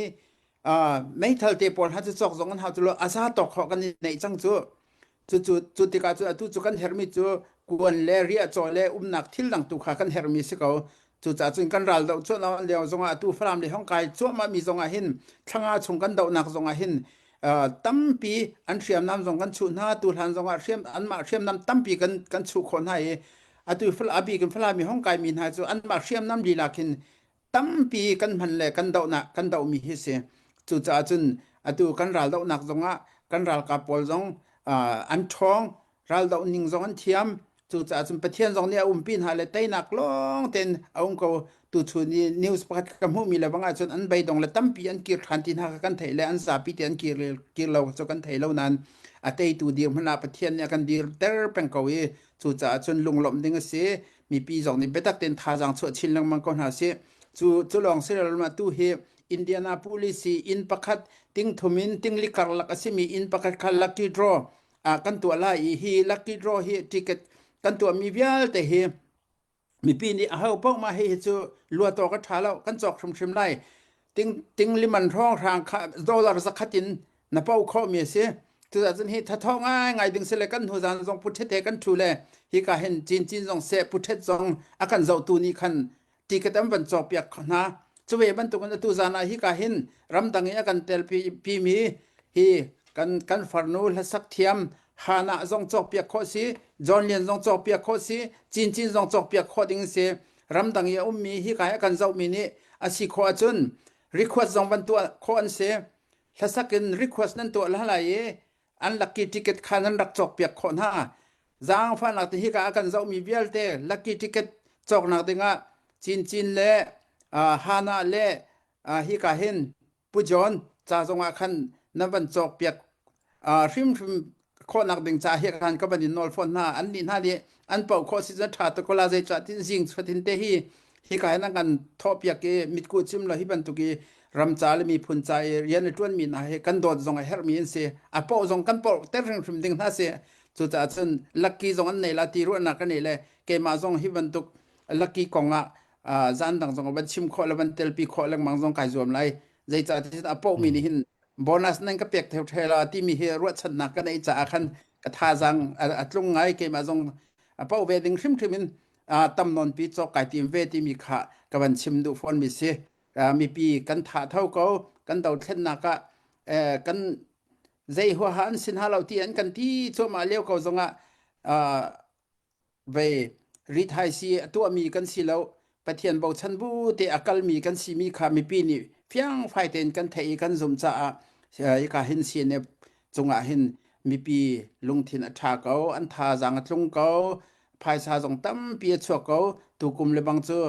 meithal te pawl hna cu cawk zong an hau cu lo a za tawk khawh kan i neih cang cu Cucu cu tikah cu atu cu kan herhmi cu kuan le riahcaw le umnak thil dang tu kha kan herhmi si ko. Cucaah cun kan ral doh cuahmah lio zongah atu Falam le Hong kai cuahmah mi zongah hin thlanga chung kan dohnak zongah hin uh, tampi an hriamnam zong kan chuh hna tu hlan zongah hriam anmah hriamnam tampi kan kan chuh khawh hna i atu a bik in Falam i Hong kai mi hna cu anmah hriamnam lila khin tampi kan hman le kan dohnak kan dohmi hi si. Cucaah cun atu kan ral dohnak zongah kan ralkap pawl zong uh, an ṭhawng, ral doh ning zong an thiam. Cucaah cun Pathian zong nih a umpi hna le teinak lawng tein a um ko. Tuchun i news pakhat ka hmuhmi le bang ahcun an beidong le tampi an kir ṭhan ti hna kha kan theih le an zapi te an kir, kir lo cu kan thei lo nain a teitu dirhmun ah Pathian nih a kan dirter peng ko i cucaah cun lunglawmh ding a si. Mipi zong nih biatak tein thazaang chuah chin lengmang ko hna sih. Cu cu lawng si lo tu hi Indianapolis hi inn pakhat ting thum in tingli karlak a simi inn pakhat kha lucky draw ah kan tuah lai i hi lucky draw hi ticket kan tuahmi vialte hi mipi nih aho paoh mah hi cu luat awk a ṭha lo kan cawk hrimhrim lai ting ting liman hrawng hrang kha dollar zakhat in na po khawhmi a si. Cucaah hi thatho ngaingai ding si le kan hnu zan zong puthet he kan ṭhu le hika hin cincin zong seh puthet zong a kan zohtu nih khan ticket an van cawkpiak hna. Cuve bantukin atu zan ah hika hin ramdang i a kan telpi mi hi kan kan farnu hlasak thiam Hana zong cawkpiak khawh si, John Lian zong cawkpiak khawh si, Cincin zong cawkpiak khawh ding si. Ramdang i a ummi hika hi a kan zohmi nih a si khawh ahcun request zong van tuah khawh an si. Hlasak in request nan tuah hna lai i an lucky ticket kha nan rak cawkpiak khawh hna. Zaangfahnak te hika a kan zohmi vialte lucky ticket cawknak dingah Cincin le uh, Hana le uh, hika hin Pu John ca zongah khan nan van cawkpiak uh, hrimhrim khawhnak ding ca hi khan ka van in nawl fawn hna. An nih hna nih an poh khawh si cun ṭha tuk ko la zeicah tin zing chuatin te hi hika hin an kan thawhpiak i mitkuh cim lo hi bantuk i ram ca le miphun ca i rian a ṭuanmi hna hi kan dawt zong a herhmi an si. A poh zong kan poh ter hrimhrim ding hna si. Cucaah cun lucky zong an nei la ti ruahnak ka nei le keimah zong hi bantuk lucky kong ah zan dang zong van chim khawh le van telpi khawh lengmang zong kai zuam lai. Zeicah ti a pohmi nih hin bonus nan ka pek theu the la timi hi ruahchannak ka neih caah khan ka thazaang a tlung ngai keimah zong a poh ve ding hrimhrim in tam nawn pi cawk kai tim ve timi kha ka van chim duh fawn mi si mipi kan tha tho ko kan dothlennak ah kan zei huaha an sin ha lo ti an kan ti cuahmah lio ko zongah Vei rithaisi a tuahmi kan si lo. Pathian bochan bu te a kalmi kan simi kha mipi nih fiangfai tein kan theih i kan zumh caah hika hin CNF cungah hin mipi lungthin a ṭha ko, an thazaang a tlung ko, phaisa zong tampi a chuak ko. Tukum le bang cu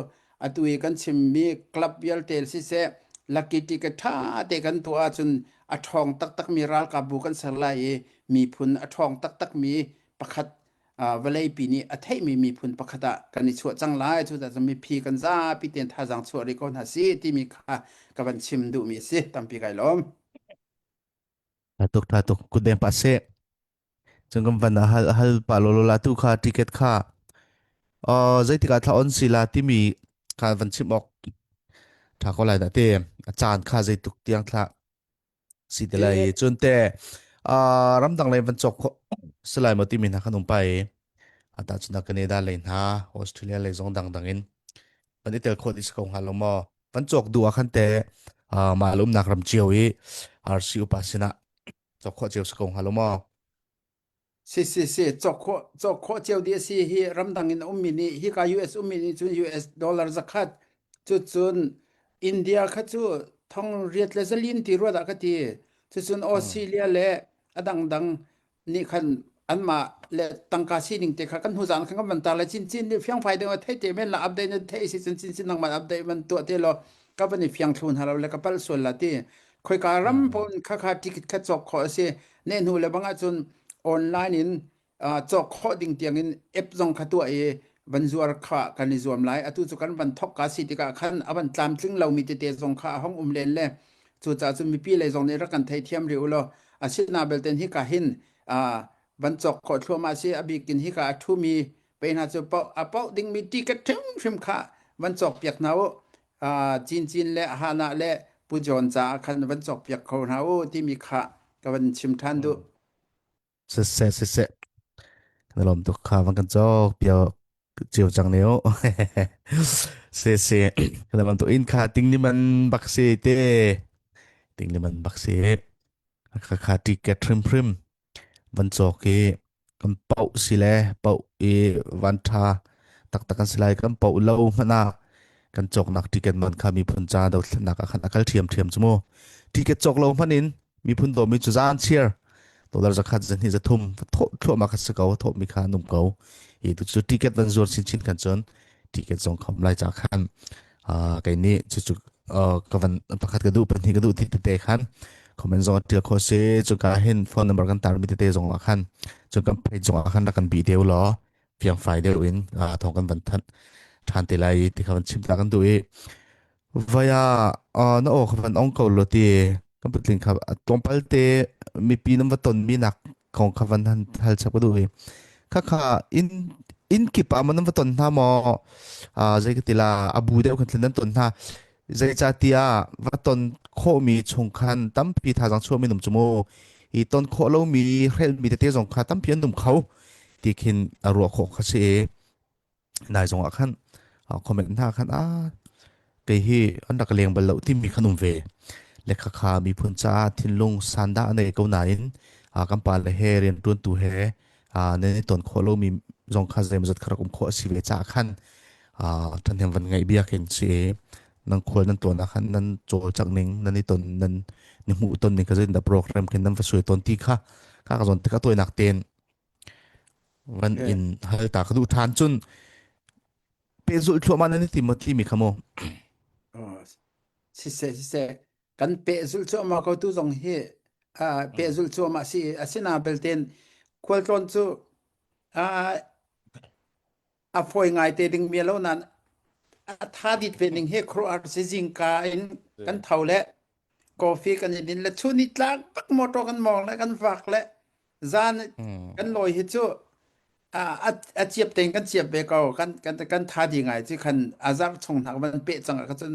atu i kan chimmi club vialte siseh lucky ticket ṭha te kan tuah ahcun a ṭhawng taktakmi ralkapbu kan ser lai i miphun a ṭhawng taktakmi pakhat vawleipi nih a theihmi miphun pakhat ah kan i chuah cang lai cucaah mipi kan zapi tein thazaang chuah rih ko hna si timi kha ka van chim duhmi a si tampi kai lawm Tha tuk tha tuk kut pa se cung kan van hal hal pa lo la tu kha ticket kha uh zeitik ah thla on si la timi kha van chim ok tha ko lai da te a caan kha zeituk tiang thla Si te lai cun te uh, ramdang lei van cawk khawh silai maw timi hna khan um pai ata cun Canada lei hna Australia lei zong dang dang in van i tel khawh dih si ko hnga lo maw van cawk duh ah khan te uh, mah le umnak ram cio i RC upa sinah cawk khawh cio si ko hnga lo maw Si si si cawk khawh cawk khawh cio dih a si hi ramdang in a ummi nih hika US ummi nih cun US dollar zakhat cucun India kha cu thong riat le zalin ti ruat ah ka ti cucun Australia le a dangdang nih khan anmah le tangka sining te kha kan hnu zan khan kan van tar le cincin nih fiangfai ding thei te men la update na thei si cun cincin nangmah update man tuah te law ka van i fiang thlu hna lo le ka palh sual la ti khoika ram pon kha kha ticket kha cawk khawh a si ne hnu le bang ahcun online in cawk khawh ding tiang in app zong kha tuah i van zuar kha kan i zuam lai atu cu kan van thok ka si tikah khan a van tlamtling lomi tete zong kha a hong um len le. Cucaah cun mipi lei zong nih rak kan theithiam rih u law asina belte hika hin van cawk khawh thluahmah si a bik in hika a ṭhumi pe hna cu paoh a paoh dingmi ticket hrimhrim kha van cawk piak hna u. Cincin le Hana le Pu John caah khan van cawk piak kho hna u timi kha ka van chim ṭhan duh. Siseh siseh kan lawm tuk kha van kan cawk piak cio cang ne u. Se se kan lawm tuk in kha ting ni man bak se te ting ni man bak se kha kha ticket hrim hrim van cawk i kan paoh si le paoh i van ṭha taktak kan si lai kan paoh lo hmanh ah kan cawknak ticket man kha miphun ca dothlennak ah khan a kal ṭhiamṭhiam cu mu ticket cawk lo hmanh in miphun dawmi cu zan chiar dollar zakhat zahnih zathum thawh thluahmah kha si ko thawhmi kha an um ko hi tu cu ticket van zuar chinchin khan cun ticket zong kham lai ca khan kei nih cucu ka van pakhat ka duh pahnih ka duh ti tete khan comment zong tial kho si cuka hin phone number kan tar mi tete zong ah khan cun kan page zong ah khan rak kan bi deu law fiangfai deuh in thong kan van thanh than te lai ti kha van chim ta kan duh i Vaya na aw kha van ong ko law ti kan patling kha tlawmpal te mipi nan va ton mi nak kong kha van han hal chap ka duh i kha kha in inn kip ah maw nan va ton hna maw zei ka ti la a bu deuh khan nan ton hna zeicahtiah va ton khawhmi chung khan tampi thazaang chuahmi num cu mu i ton khawh lomi hrelmi tete zong kha tampi an um kho ti khin a ruah khawh kha si i nai zong ah khan comment hna khan a kei hi an rak leng bal lo timi khan um ve le kha kha miphun caah thinlung sanda a nei ko nain kan pa le he rian tuantu he nan i ton khawh lomi zong kha zeimawzat kha rak um khawh a si ve caah khan ṭhahnem van ngaih biak in si nan khual nan tuan ah khan nan cawlcangh ning nan i ton nan ni hmuh ton ning kha zeitindah program khin nan va suai ton ti kha ka ka zawn tik a tawinak tein van in hal ta ka duh ṭhan cun pehzulh thluahmah nan i tim maw timi kha mu Siseh siseh kan pehzulh cuahmah ko tu zong hi pehzulh cuahmah si asina belten khualtlawn cu a fawi ngai te ding mi lo nan a tha dit ve ning hi khuaruahhar si zingka in kan tho le coffee kan i din le chun i tlak bak motor kan mawng le kan vak le zan kan lawi hi cu a ciap tein kan ciap ve ko kan kan kan tha di ngai ci khan azar chung hnak van pe cang ah cun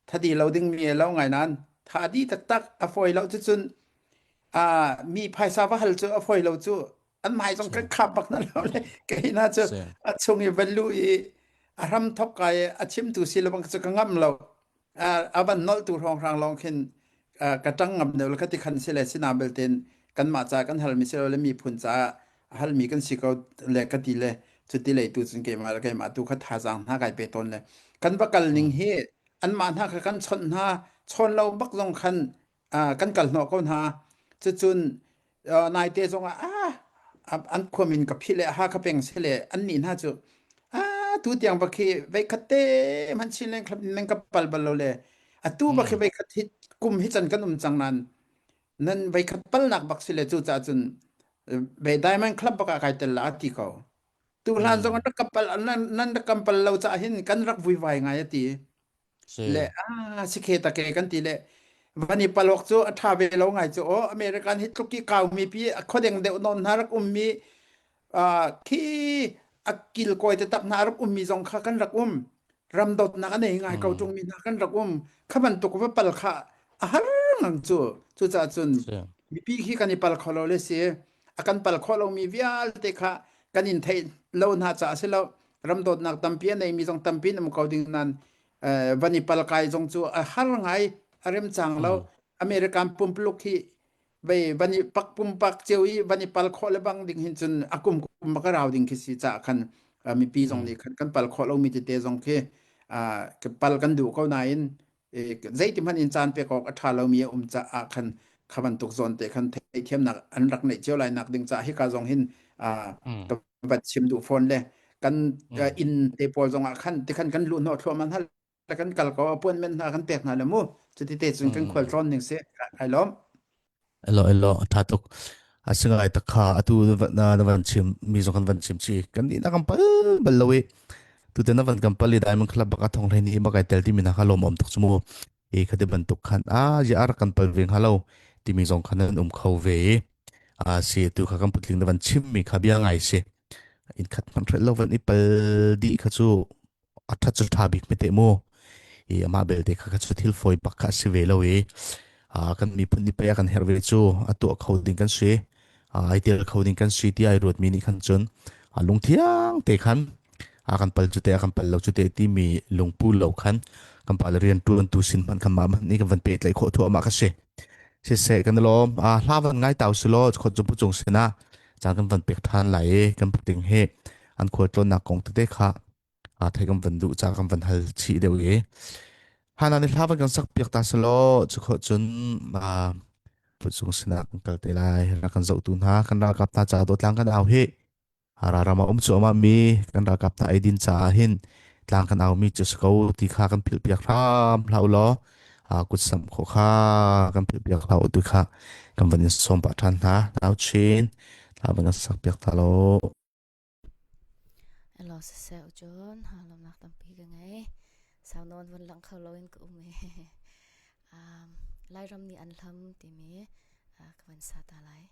thadi lo ding mi lo ngai nan tha di taktak a fawi lo cu cun a mi phaisa va hal cu a fawi lo cu an mai zong kan khap bak na lo le kei na cu a chung i van lu i a hram thok kai a chimtu si lo bang cu ka ngam lo a van nolh tu hrawng hrang lawng khin ka ṭang ngam deuh le khati khan si le sina belten kanmah ca kan halmi si lo le miphun ca halmi kan si ko le ka ti le cuti lei tu cun keimah le keimah tu kha thazaang hna kai pe tawn le kan va kal ning hi anmah hna kha kan chawnh hna chawn lo bak zong khan kan kal hnawh ko hna cucun naite zongah ah an khuam in ka phih le ha ka peng se le an nih hna cu ah tu tiang bak hi vei khat te man chin leng khlap neng ka pal bal lo le atu bak hi vei khat hi kum hi chan kan um cang nan nan vei khat pal nak bak si le cu ca cun ve diamond club bak ah kai tel la ti ko tu hlan zong an rak pal nan nan rak kam pal lo ca hin kan rak vui vai ngai ati Si. Le ah si khe ta ke kan ti le van i palok cu a ṭha ve lo ngai cu aw American hi tluk i kaumi pi a khuadeng deuh nawn hna rak ummi khi a kilkawi taktak hna rak ummi zong kha kan rak um ram dawtnak a nei ngai ko ṭungmi hna kan rak um kha bantuk va pal kha a har ngang cu cucaah cun mipi khi kan i pal kho lo le si a kan pal khawh lomi vialte kha kan in theih lo hna caah si lo ram dawtnak tampi a neimi zong tampi in um ko ding nan van i palkai zong cu a har ngai a rem cang lo American pumpuluk hi vei van i pak pumpak cio i van i pal khawh le bang ding hin cun a kum kum ka rau ding khi si ca khan mipi zong nih khan kan pal khawh lomi tete zong khi pal kan duh ko nain zeiti hmanh in caan pek awk a ṭha lomi a um caah khan kha bantuk zawn te khan theihthiamnak an rak neih cio lai nak ding caah hika zong hin ka van chim duh fawn le kan inn te pawl zong ah khan tikhan kan luh hnawh thluahmah hna le kan kal ko appointment hna kan pek hna le mu cuti te cun kan khual tlawn ning si ai lawm Elo elo tha tuk asingai tak kha atu na na van chim mi zong kan van chim chi kan ni na kan pal bal lo i tu te na van kan pal i diamond club baka thong hlei ni ba kai tel ti mi na kha lom om tuk chu mu. I khati bantuk khan a ya ar kan pal ve hnga lo timi zong khan an um kho ve i a si tu kha kan putling na van chim mi kha bia ngai si. In khat hmanh hrelh lo van i pal dih kha cu a ṭhat cu ṭha bik mi te mu. I amah belte kha kha cu thil fawi bak kha a si ve lo i kan miphun nih pei a kan herh ve cu a tuah kho ding kan si ai tel kho ding kan si ti ai ruat mi nih khan cun lungthiang te khan a kan pal cu te a kan pal lo cu te timi lungpu lo khan kan pa le rian tuan tu sin hman kan mah man nih kan van pehtlaih khawh thuah mah ka si. Siseh kan lawm a hla van ngai tau si law khot cu cung sinah caan kan van pek than lai i kan puting he an khual tlawnnak kong tete kha a thei kan van duh ca kan van hal chih deuh i hana ni hla van kan sak piak ta selaw cu kho cun putsung sinah kan kal te lai. Rak kan zohtu hna kan ralkap hna ca dawtlang kan au hi ram ah um cuahmah mi kan ralkap hna eidin caah hin tlang kan au mi cu si ko ti kha kan philh piak hram hlah u law kut samh khawh kha kan philh piak hlah u ti kha kan van in sawm pah ṭhan hna. Nau Chin hla van kan sak piak ta lo. Elo siseh cun lawmnak tampi ka ngei. Sau nawn vun lang kho loin ka um i Lairam nih an hlam timi ka van sa ta lai.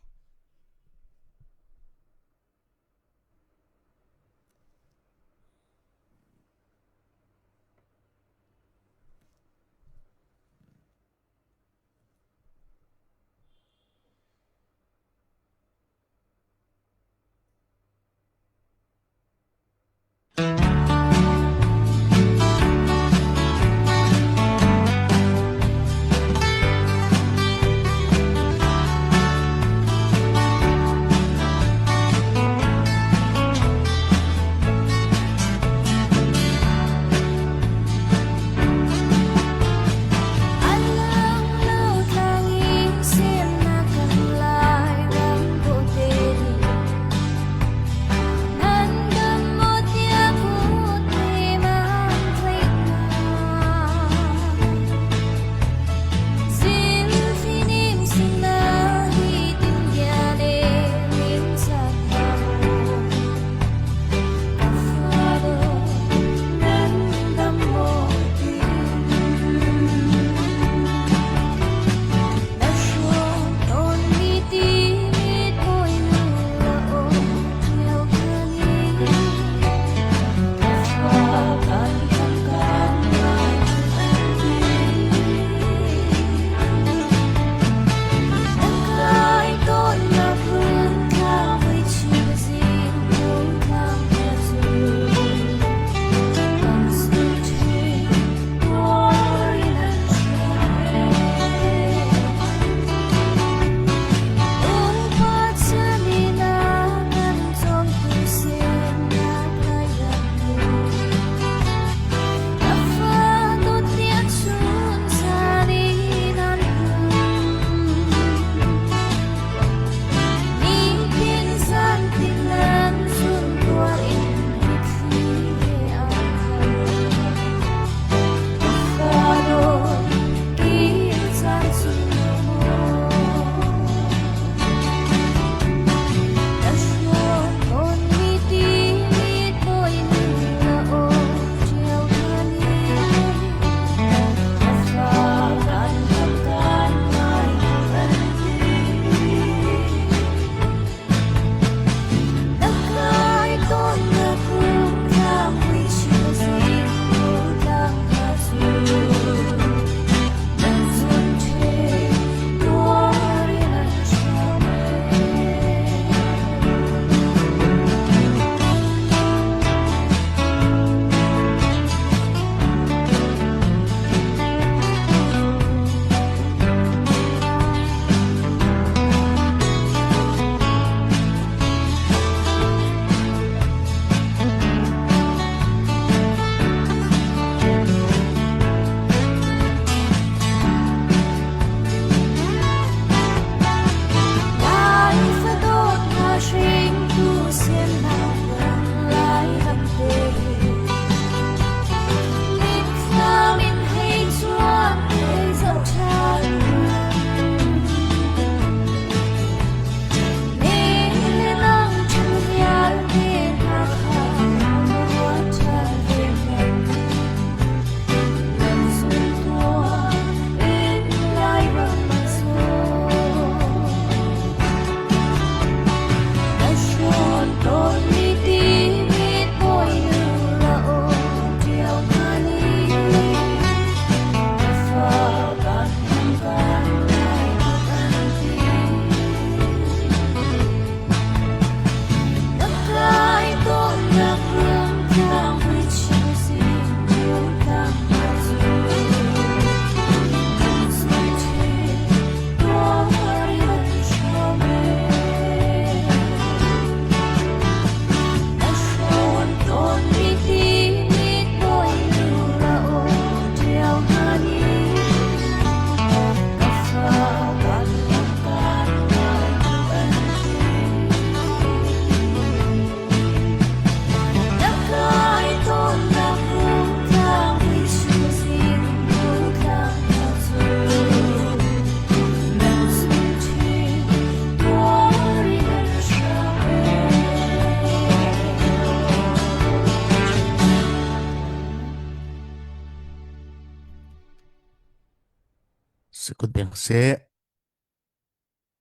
Kut beng seh.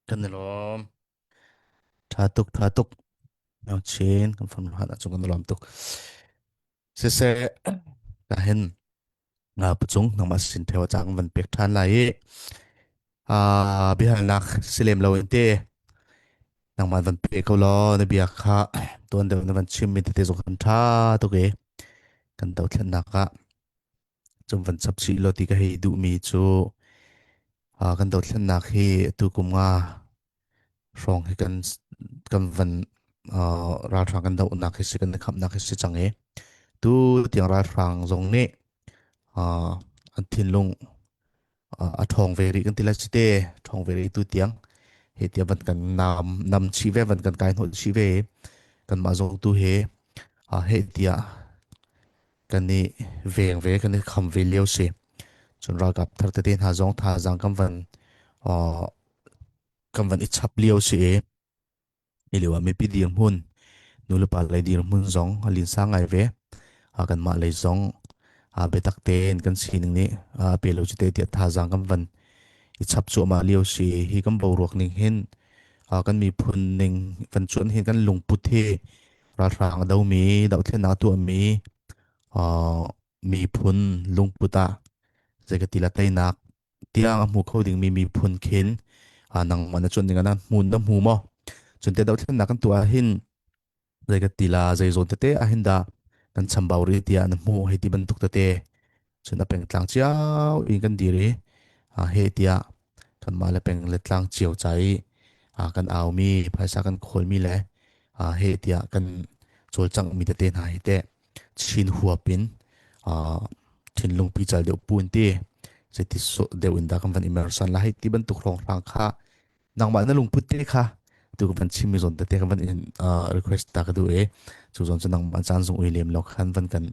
Kan i lawm. Tha tuk, tha tuk. Nau chin kan phone han ahcun kan i lawm tuk. Siseh, ka hin nga pucung nangmah sin theo chang van pek than lai i ah biahalnak silem lo in te nangmah van pe ko law na bia kha tuan deuh na van chim mi tete zong kan tha tuk i kan dothlennak ah Cum van chap chih law ti ka hei duhmi cu uh, kan dothlennak hi tu kum nga hrawng hi kan kan van uh, ralhrang kan dohnak hi si kan khamnak hi si cang i tu tiang ralhrang zong nih uh, an thinlung uh, a ṭhawng ve rih kan ti lai si te ṭhawng ve rih tu tiang he tiang van kan nam nam chih ve van kan kai hnawh chih ve kanmah zong tu he uh, he tiah kan i veng ve kan i kham ve lio si cun ralkap thar tete hna zong thazaang kan van uh, kan van i chap lio si i i lio ah mipi dirhmun nulepa lei dirhmun zong a linsa ngai ve a kanmah lei zong a biatak tein kan sining nih a pe lo cu te tiah thazaang kan van i chap cuahmah lio si hi kan boruak ning hin kan miphun ning van cuan hin kan lungput hi ralhrang a domi dohthlennak a tuahmi uh, miphun lungput ah zeikati la teinak tiang a hmu kho dingmi miphun khin uh, nangmah na cuan ding ah na hmun na hmu maw cun te dohthlennak kan tuah hin zeikati la zei zawn tete ah hin dah kan chambau ri tiah na hmu hei ti bantuk tete cun a pengtlang cio in kan dir i he tiah kanmah le peng le tlang cio ca i kan aumi phaisa kan khawlmi le he tiah kan cawlcanghmi tete hna hi teh Chin huap in thinlung pical deuh pu in ti zeiti deuh in dah kan van imersan la hei ti bantuk hrawnghrang kha nangmah na lungput te kha tu ka van chimmi zawn tete ka van in request ta ka duh e cu zawn cu nangmah caan zung ui lem lo khan van kan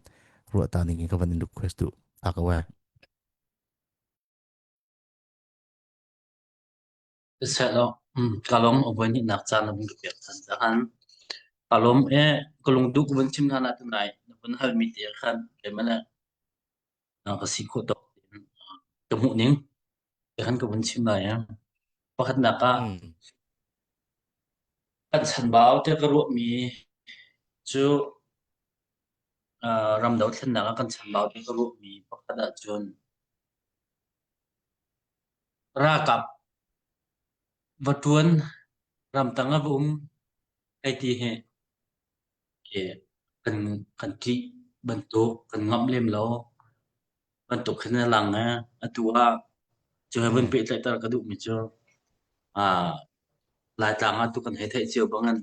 ruah ta ning in ka van in request duh ta ka we Sehlo, ka lawm a voi hnihnak caan na vun ka pek than cahan. Ka lawm e ka lungduh ka vun chim hlan ah tunai na vun halmi te khan keimah le ka si khawh tawk tein ka hmuh ning te khan ka vun chim lai. Pakhatnak ah kan chanbau te ka ruahmi cu ram dothlennak ah kan chanbau te ka ruahmi pakhat ahcun ralkap va ṭuan ramtang ah va um hei ti hi kan kan ṭih bantuk kan ngamh lem lo bantuk khin a lang i atu ah cu he vun pehtlaihter ka duhmi cu aa Laitlang ah tu kan hei theih cio bangin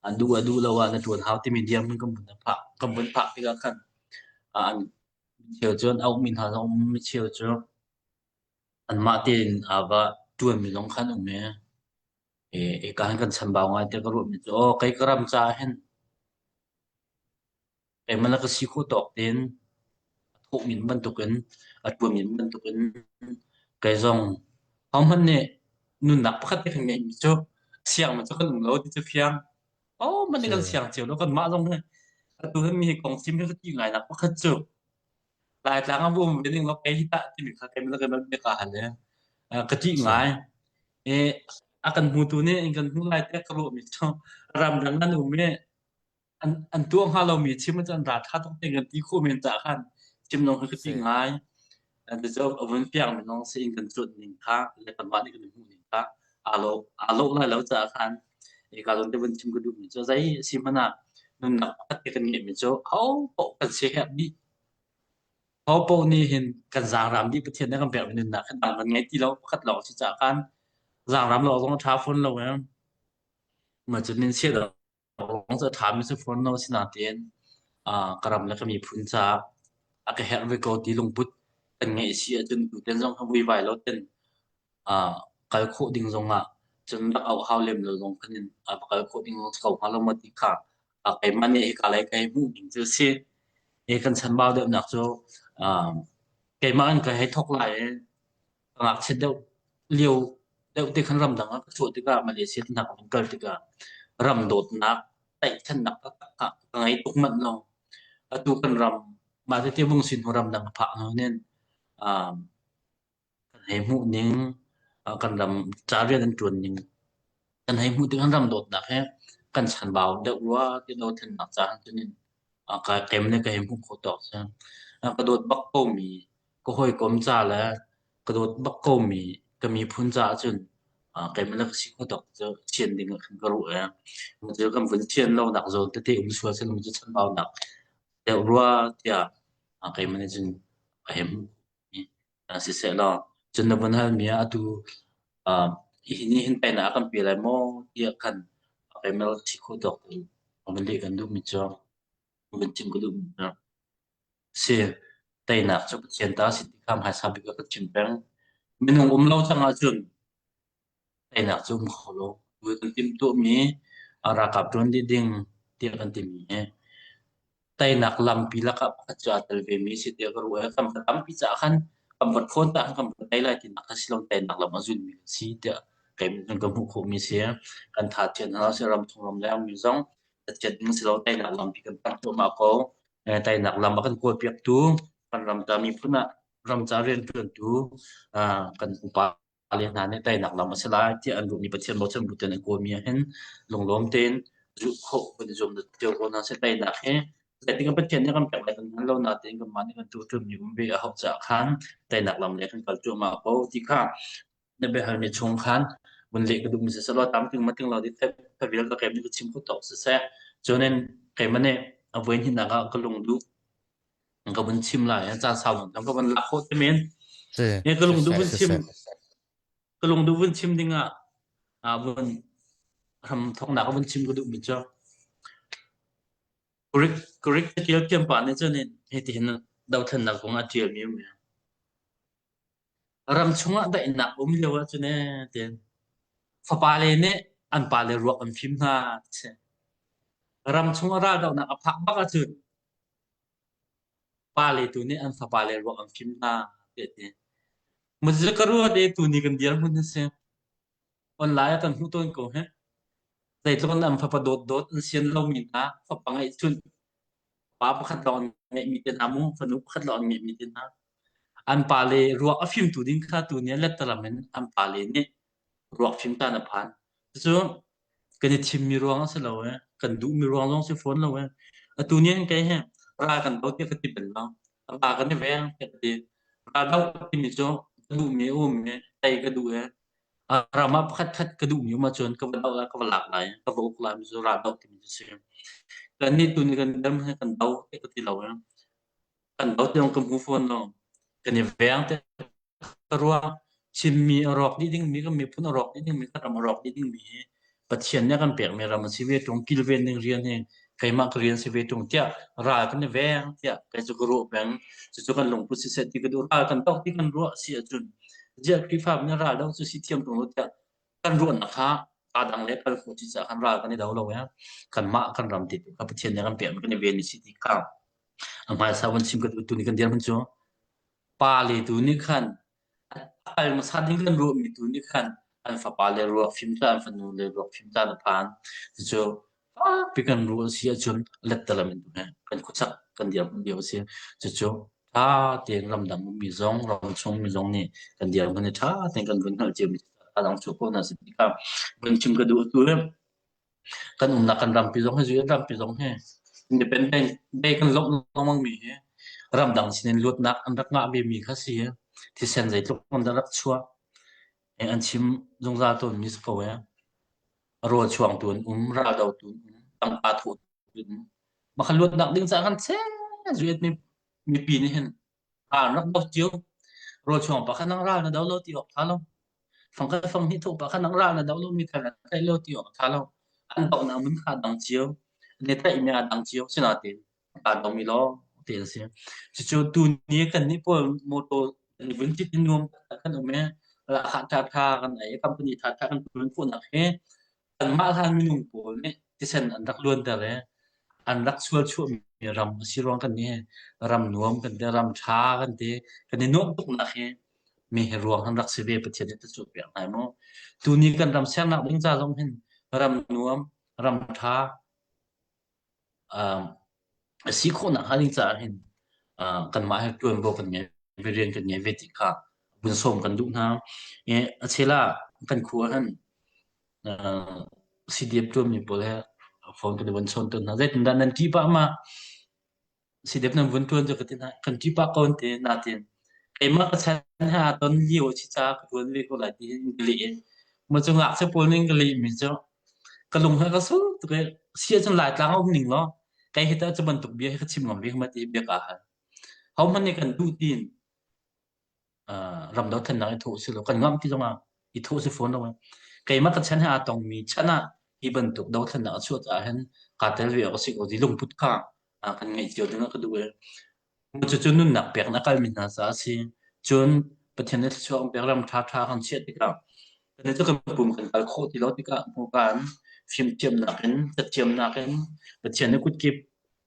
an duh ah duh lo ah na ṭuan hau timi dirhmun kan vun phak kan vun phak tikah khan an micheu cu an auhmi hna zong um micheu cu anmah tein aa va ṭuanmi zong khan um i Eka hin kan chambau ngai tiah ka ruahmi cu aw kei ka ram caah hin keimah le ka si khawh tawk tein a thawhmi bantukin a ṭuanmi bantukin kei zong ahohmanh nih nunnak pakhat te kan ngeihmi cu siangmi cu kan um lo ti cu fiang. Ahohmanh nih kan siang cio lo kanmah zong hi atu hin mi kong chim hi ka ṭih ngainak pakhat cu Laitlang ah va um ve ning law kei hi tah timi kha keimah le keimah bia kaa hal i ka ṭih ngai. I a kan hmutu nih in kan hmu lai tiah ka ruahmi cu ramdang an um i an, an tuah hnga lomi chim ahcun an ralṭha tuk te kan ti khawh men caah khan chim lawng kha ka ṭih ngai. Cucu a vun fiangmi lawng si in kan cuanh ning kha le kanmah nih kan i hmuh ning kha aa lawh aa lawh lai lo caah khan hika zawn te vun chim ka duhmi cu zei a si hmanh ah nunnak pakhat te kan ngeihmi cu ho paoh kan siaherh dih. Ho paoh nih hin kan zaangraam dih Pathian nih a kan pekmi nunnak hi dang kan ngei ti lo pakhat lawng si caah khan zaangraam lawng zong a ṭha fawn lo ee. Mah cu min chiat lawng cu a ṭhami si fawn lo asinain uh, ka ram le ka miphun caah a ka herh ve ko ti lungput kan ngeih si ahcun tuten zong kha vuivai lo ten uh, kal khawh ding zongah cun rak auh hau lem lo zong khan in uh, va kal khawh ding zong si ko hnga lo maw ti kha uh, keimah nih hika lei kai hmuh ning cu si. Hi kan chanbau deuhnak cu uh, keimah in ka hei thawk lai i ka ngakchiat deuh lio deuh te khan ramdang ah ka chuah tikah Malaysia te hna ka vun kal tikah ram dawtnak tlaihchannak taktak kha ka ngei tuk manh lo. Atu kan ram mah tete vung sin hnu ramdang ka phak hnu hin um, kan hei. hei hmuh ning, kan ram ca rian an ṭuan ning kan hei hmuh tik an ram dawtnak he kan chanbau deuh rua ti dothlennak ca cun in ka kem le ka hei hmuh khawh tawk si. Ka dawt bak komi ka hawikom ca le ka dawt bak komi ka miphun caah cun keimah le ka si khawh tawk cu thian ding ah khan ka ruah i cu kan vun thian lonak zawn tete um sual seh cu chanbaunak deuh rua tiah keimah nih cun a hem. Siseh law cun na vun halmi ah atu hi nih hin pei na a kan pe lai maw tiah khan keimah si khawh tawk in vun leh kan duhmi cu vun chim ka duhmi cu si. Teinak cu Pathian ta a si ti kha hmaisa bik ah ka chim peng. Minung um lo cang ahcun teinak cu um kho lo. Tu kan timhtuahmi ralkap ṭuan dih ding tiah kan timi hi teinak lampi lakah pakhat cu aa tel vemi a si tiah ka ruah i kan va tampi caah khan kan va ṭhawn caah khan kan va tei lai tinak kha si lo teinak lam a zulmi kan si tiah kei kan hmuh khawhmi a si. Kan tha thian hna sih ramchung ramleng mi zong chiat ding si lo teinak lampi kan panh cuahmah ko. Teinak lam a kan kawlpiaktu kan ram ca miphun ah ram ca rianṭuantu kan upa le hna nih teinak lam a si lai tiah an ruahmi Pathian bochan bu tein an kawlmi ah hin lunglawm tein zulh khawh kan i zuam cio ko hna seh. Teinak hi zeitik ah Pathian nih kan pek lai kan hngal lo natein kanmah nih kan tuah mi um ve a hauh caah khan teinak lam le kan kal cuahmah ko ti kha na biahalmi chung khan vun leh ka duhmi siseh law tamting mating lo di thavial ka kem nih ka chim khawh tawk siseh cun in keimah nih a voi hnihnak ah ka lung duh ka vun chim lai caan sau nawn ka vun lak khawh te men Si, ka lung duh vun siseh, chim siseh. ka lung duh vun chim ding ah ah vun ram thawknak vun chim ka duh mi cu Greek Greek tial thiam pa nih cun hiti hin dothlennak kong a tial mi um Ram chungah daihnak um lio ahcun ee tiin fapale nih an pale ruak an fim hna ti si. Ram chungah raldohnak a phak bak ahcun pale tu nih an fapale ruak an fim hna ti a ti. Muzi ka ruat i tuni kan dirhmun hi si. Online ah kan hmuh tawn ko hih. Zeitluk in an fapa dawtdawt an sian lomi hna fapa ngeihchunh pa pakhat lawng an ngeihmi te hna mu fanu pakhat lawng an ngeihmi te hna an pale ruak a fimtu ding kha tu nih lettalam in an pale nih ruak fim ta na phan cu kan i thimmi ruang a si lo e kan duhmi ruang zong si fawn lo e atu ni an kei he ra kan do tiah ka ti bel lo ra kan i veng tiah ka ti ra do timi cu ka duhmi a um i tei ka duh e ram ah pakhat khat ka duhmi um ahcun ka va doh lai ka va lak lai ka va uk lai mi cu ral doh timi cu si kan nih tu nih kan dam he kan do te ka ti lo eh kan do ti ka hmu fawn lo kan i veng te ka ruang Chinmi a rawk dih dingmi kan miphun a rawk dih dingmi kan ram a rawk dih dingmi hi Pathian nih a kan pekmi ram a si ve ṭung kilven ding rian hi keimah ka rian si ve ṭung tiah ral kan i veng tiah kei cu ka ruah peng cucu kan lungput siseh ti ka duh ral kan doh ti kan ruah si ahcun ziah Khrihfa nih ral doh cu si thiam ṭung lo tiah kan ruahnak kha aa dang le kal khawh ci caah kan ral kan i do lo ya kanmah kan ram ti tu kha Pathian nih kan pekmi kan i ven si ti kha a hmaisa van chim ka duh tu ni kan dirhmun cu pa le tu nih khan a kal hmasa ding kan ruahmi tu nih khan an fapa le ruak fim caan fanu le ruak fim caan a phan cucu fakpi kan ruah a si ahcun lettalam in kan khuasak kan dirhmun lio a si cucu ṭha tein ramdang ummi zong ramchung mi zong nih kan dirhmun hi ṭha tein kan vun hngalh ciomi a dang chuak ko hna si tikah vun chim ka duh tu kan umnak kan rampi zong hi US rampi zong hi independent day kan lawmh lengmang mi hi ramdang sinin luatnak an rak ngah ve mi kha si thisen zeitluk an rak chuah an chim zungzal tawn mi si ko e rawl chuangtu an um raldotu an um tangka thawhtu an um mah kha luatnak ding caah kan che US mipi nih hin ral rak do cio rawl chuang pa kha nang ral na do lo ti awk tha lo fangkhat fang hnih thawh pa kha nang ral na do lo mi thar na tlaih lo ti awk tha lo an dohnak mun kha dang cio ne tlaih mi a dang cio sinain aa do mi lawng te an si cucu tu ni kan nih pawl motor vun tit in nuam kan um e lahkhah tha tha kan ei company tha tha kan tuan khawhnak hi kanmah hlan minung pawl nih thisen an rak luanter i an rak sualchuahmi ram a si ruang kan nih ram nuam kan ti ram ṭha kan ti kan i nuamh tuknak hi mi hi ruang an rak si ve Pathian nih tacuah piak hna mu tuni kan ram sernak ding ca zong hin ram nuam ram ṭha a si khawhnak hnga ding caah hin kanmah he ṭuanvo kan ngei ve rian kan ngei ve ti kha. vun sawm kan duh hna. A chel ah kan khua han CDF ṭuanmi pawl he phone kan i von chawn tawn hna. Zeitindah nan ṭih pah ma? CDF nan vun ṭuan cu ka ti hna. Kan ṭih pah ko an ti. Natin keimah ka chan he aa ton lio a si caah ka ṭuan ve ko lai ti hin ka leh i maw cu ngakchia pawl nih ka lehmi cu ka lung he ka sul tuk i si ahcun Laitlang a um ning law kei hi tah cu bantuk bia hi ka chim ngam ve ma ti bia kaa hal. Hohmanh nih kan duh tiin ram dothlennak i thawh si lo kan ngamh ti zongah i thawh si fawn lo. Keimah ka chan he aa tongmi chan ah hi bantuk dothlennak a chuah caah hin kaa tel ve awk a si ko ti lungput kha kan ngeih cio ding ah ka duh i cucu nunnak pek in a kalmi hna caah a si. Cun Pathian nih thluachuah kan pek ram ṭhaṭha kan chiah tikah kan cu kan pum kan kal khawh ti lo tikah hmuka in fimthiamnak in cathiamnak in Pathian nih kutkip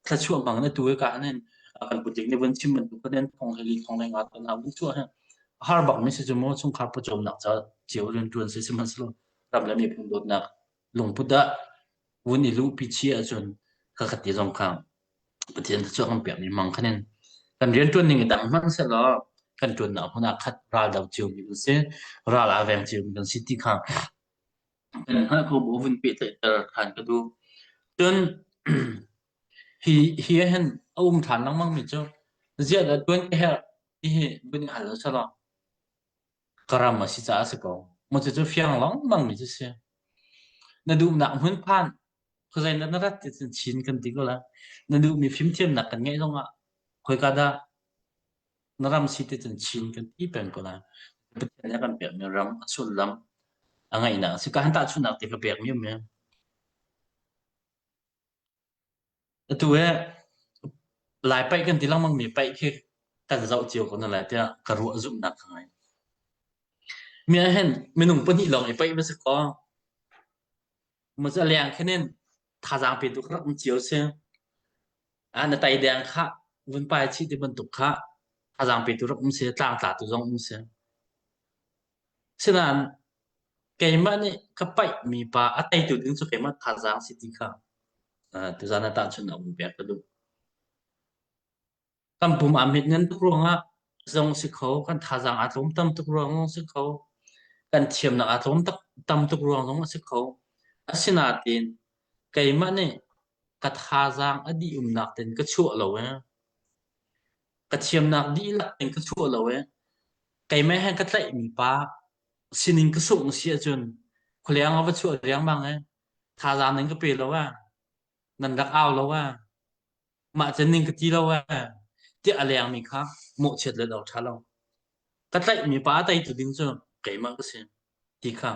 thluachuah hmang in atu hi ka hin kan putling nih vun chim bantuk khan thong hlei thong hlei nga te hna vun chuah hi a har bak mi si cu mu chungkhar pawcawmnak ca cio rian ṭuan si sihmanhsehlaw ram le miphun dawtnak lungput ah vun i luhpi chih ahcun ka khat ti zong kha Pathian thluachuah kan pekmi mang khan in kan rian ṭuan ning i dang hmanh sehlaw kan ṭuannak hmun ah khat ral do cio mi kan si ral aa veng cio mi kan si ti kha kan hngalh ko bu vun pehtlaihter ṭhan ka duh. Cun hi hi ah hin a um ṭhan lengmang mi cu ziah dah ṭuan ka herh ti hi vun i hal selaw ka ram a si caah a si ko. Maw cucu fiang lengmang mi cu si. Na duhnak hmun phan khuazei na rat ti cun Chin kan ti ko la. Na duhmi fimthiamnak kan ngeih zongah khoika dah na ram si ti cun Chin kan ti peng ko lai. Pathian nih a kan pekmi ram a sullam a ngeihnak a si. Ka han tahchunhnak te ka pekmi um i atu he Lai paih kan ti lengmang mi paih khi kan zoh cio ko na lai tiah ka ruah zumhnak ka ngei. Mi ah hin minung pahnih lawng i paih va si kaw Maw cu a leng khin in thazaang petu kha rak um cio si. Ah na tai deng kha vun pai chih ti bantuk kha thazaang petu rak um si, tlangtlatu zong um si. Sinain keimah nih ka paihmi pa a teitu ding cu keimah thazaang si ti kha uh, tuzaan ah tahchunhnak vun pek ka duh. Kan pum aa met ngan tuk ruangah zong si kho, kan thazaang aa tlawm tam tuk ruang zong si kho, kan thiamnak aa tlawm tak, tam tuk ruang zong a si kho. Asinain keimah nih ka thazaang a dih umnak ten ka chuah lo ee. Ka thiamnak dihlak in ka chuah lo ee. Keimah he ka tlaihmi pa sining ka sungh si ahcun khualeng ah va chuah riangmang ee. Thazaang nan ka pe lo ee. Nan rak au lo ee. Mah cun ning ka ti lo ee tiah a lengmi kha mawhchiat le awk ṭha lo. Ka tlaihmi pa a teitu ding cu keimah ka si ti kha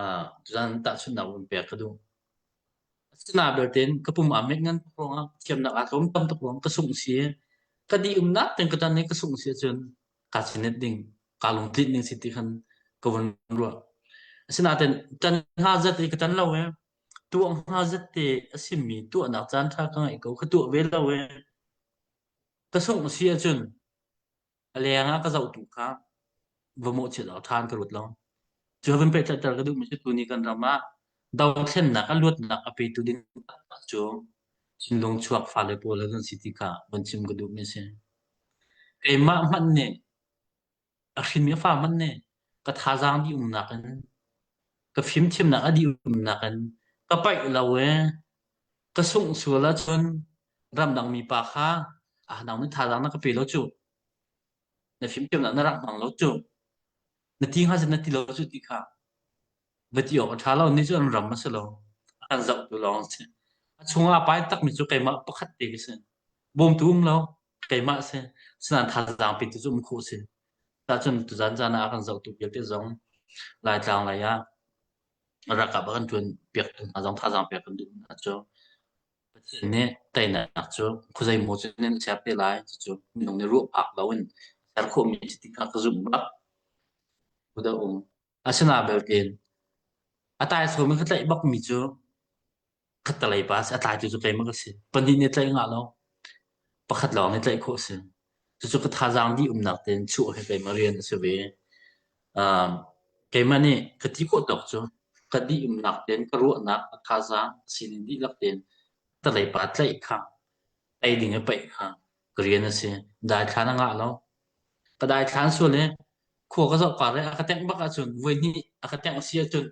uh, tuzan tahchunhnak vun pek ka duh. Asinain belte ka pum aa met ngan tuk ruangah thiamnak aa tlawm tam tuk ruang ka sungh si ka dih umnak ten ka tan i ka sungh si ahcun kaa chinet ding kaa lungtlinh ding si ti khan ka vun ruah. Asinain ṭan hnga zat i ka ṭan lo ee Tuah hnga zette a simi tuahnak caanṭha ka ngeih ko. Ka tuah ve lo ee. Ka sungh a si ahcun a leng ah ka zohtu kha va mawhchiat awk ṭhan ka ruat lo. Cu vun pehtlaihter ka duhmi cu tuni kan ram ah dothlennak a luatnak a petu ding taktak cu thinlung chuak fale pawl an si ti kha von chim ka duhmi a si. Keimah hmanh nih A hrinmi a fa hmanh nih ka thazaang dih umnak in ka fimthiamnak a dih umnak in ka paih lo i ka sungh sual ahcun ramdang mipa kha ah nang nih thazaang na ka pe lo cu na fimthiamnak na rak hmang lo cu na ti hnga na ti lo cu ti kha va ti awk a ṭha lo ni cu an ram a si lo a kan zohtu lawng a si a chungah a pai takmi cu keimah pakhat te ka si bawmtu um lo keimah si sinain thazaang petu cu um khawh si tahcun tuzan caan ah a kan zohtu vialte zong Laitlang lei ah ralkap a kan ṭuan piaktu hna zong thazaang pek kan duh hna cu Pathian nih teinak cu khuazei maw cu nan ser te lai cucu minung nih ruah phak loin a ser khawhmi si ti kha ka zumh bak. Udah um. Asinain belte a taisawm in ka tlaih bakmi cu khattelei pa a si, a tlaitu cu keimah ka si. Pahnih nih tlaih ngah lo, pakhat lawng nih tlaih khawh a si. Cucu ka thazaang dih umnak tein chuah hi keimah rian a si ve. Um, keimah nih ka ti khawh tawk cu ka dih umnak tein ka ruahnak, ka thazaang, sining dihlak tein khattelei pa tlaih kha, ei ding i paih kha ka rian a si. Daithlan a ngah lo. Ka daithlan sual i khua ka zoh kar i a ka tengh bak ahcun voi hnih a ka tengh si ahcun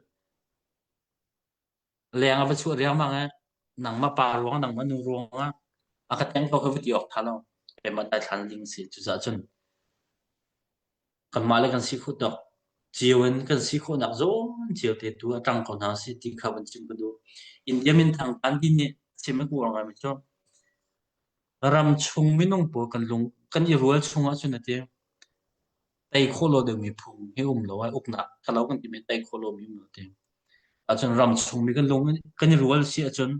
leng a va chuah riangmang i nangmah pa ruang nangmah nu ruangah a ka tengh ko kha va ti awk tha lo. Keimah daithlan ding si. Cucaah cun kanmah le kan si khawh tawk cio in kan si khawhnak zawn cio te tu a ṭang ko hna sih ti kha van chim ka duh. India minthang Gandhi nih chim a uar ngaimi cu ram chung minung pawl kan lung kan i rual chung ahcun a ti tei khawh lo dingmi phung hi um lo ai uknak ṭhalo kan timi tei khawh lomi um lo ti. Ahcun ram chung mi kan lung kan i rual si ahcun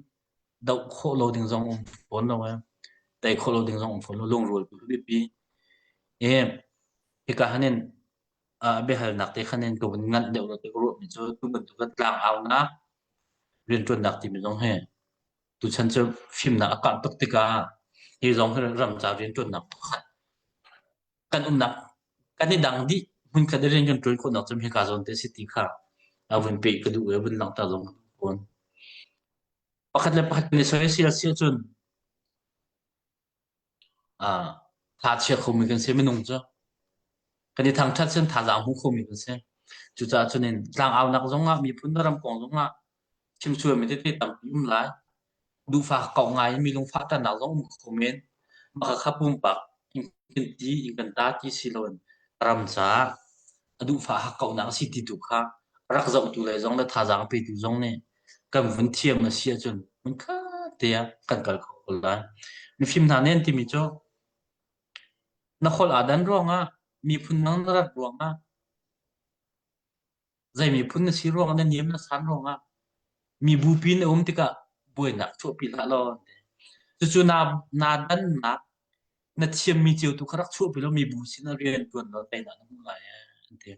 doh khawh lo ding zong um fawn lo ai tei khawh lo ding zong um fawn lo lungrual tu biapi. E hika hanin biahalnak te khan in ka vun nganh deuh lo te ka ruahmi cu tu bantuk kan tlang aunak rianṭuannak timi zong hi tuchan cu fimnak a karh tuk tikah hi zong hi ram ca rianṭuannak pakhat kan umnak kan i dang dih hmunkhat i rian kan ṭuan khawhnak cu hika zawn te si ti kha a vun peh ka duh i vun langhter zong ka duh fawn. Pakhat le pakhat kan i soisel si ahcun ah tha chia khomi kan si minung cu. Kan i thangṭhat cun thazaang hmu khomi kan si. Cucaah cun in tlangaunak zongah miphun le ram kong zongah chimsualmi tete tampi um lai. Duhfak kau ngai in mi lungfahternak zong um kho men. Mah kha pumpak in kan ti in kan ta ti si loin ram caah a duhfah hakkauhnak a si ti tu kha rak zohtu lei zong le thazaang petu zong nih kan vun thiam a si ahcun hmunkhat te ah kan kal kho ko lai. Mifim hna nih an timi cu na holh aa dan ruangah miphun dang na rat ruangah zei miphun na si ruangah na niam na san ruangah mi bupi na um tikah buainak chuahpi hlah law an ti. Cucu naa naa dannak na thiammi cio tu kha rak chuahpi law mibu sinah rian ṭuan law teinak na hmuh lai an ti.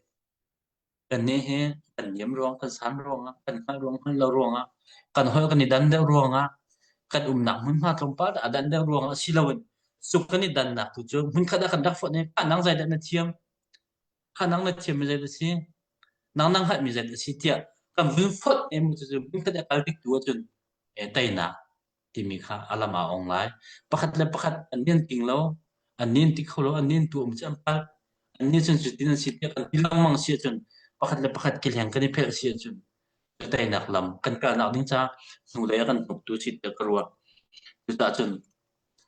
Kannih hi kan niam ruang, kan san ruangah, kan hngalh ruang, hngalh lo ruangah, kan holh kan i dan deuh ruangah, kan umnak hmunhma tlawmpal dah a dan deuh ruangah si loin suk kan i dannak tu cu hmunkhat ah kan rak fonh i kha nang zeidah na thiam, kha nang na thiammi zeidah a si, nang na hngalhmi zeidah a si tiah kan vun fonh i cucu hmunkhat i a kal tik tu ahcun teinak timi kha a lam aa ong lai. Pakhat le pakhat an nin ting lo, an nin ti kho lo, an nin tu um cu an palh. An nih cun cutin an si tiah kan ti lengmang si ahcun pakhat le pakhat kehleng kan i phelh si ahcun teinak lam kan kalnak ding caah hnulei a kan hnuktu si tiah ka ruah. Cucaah cun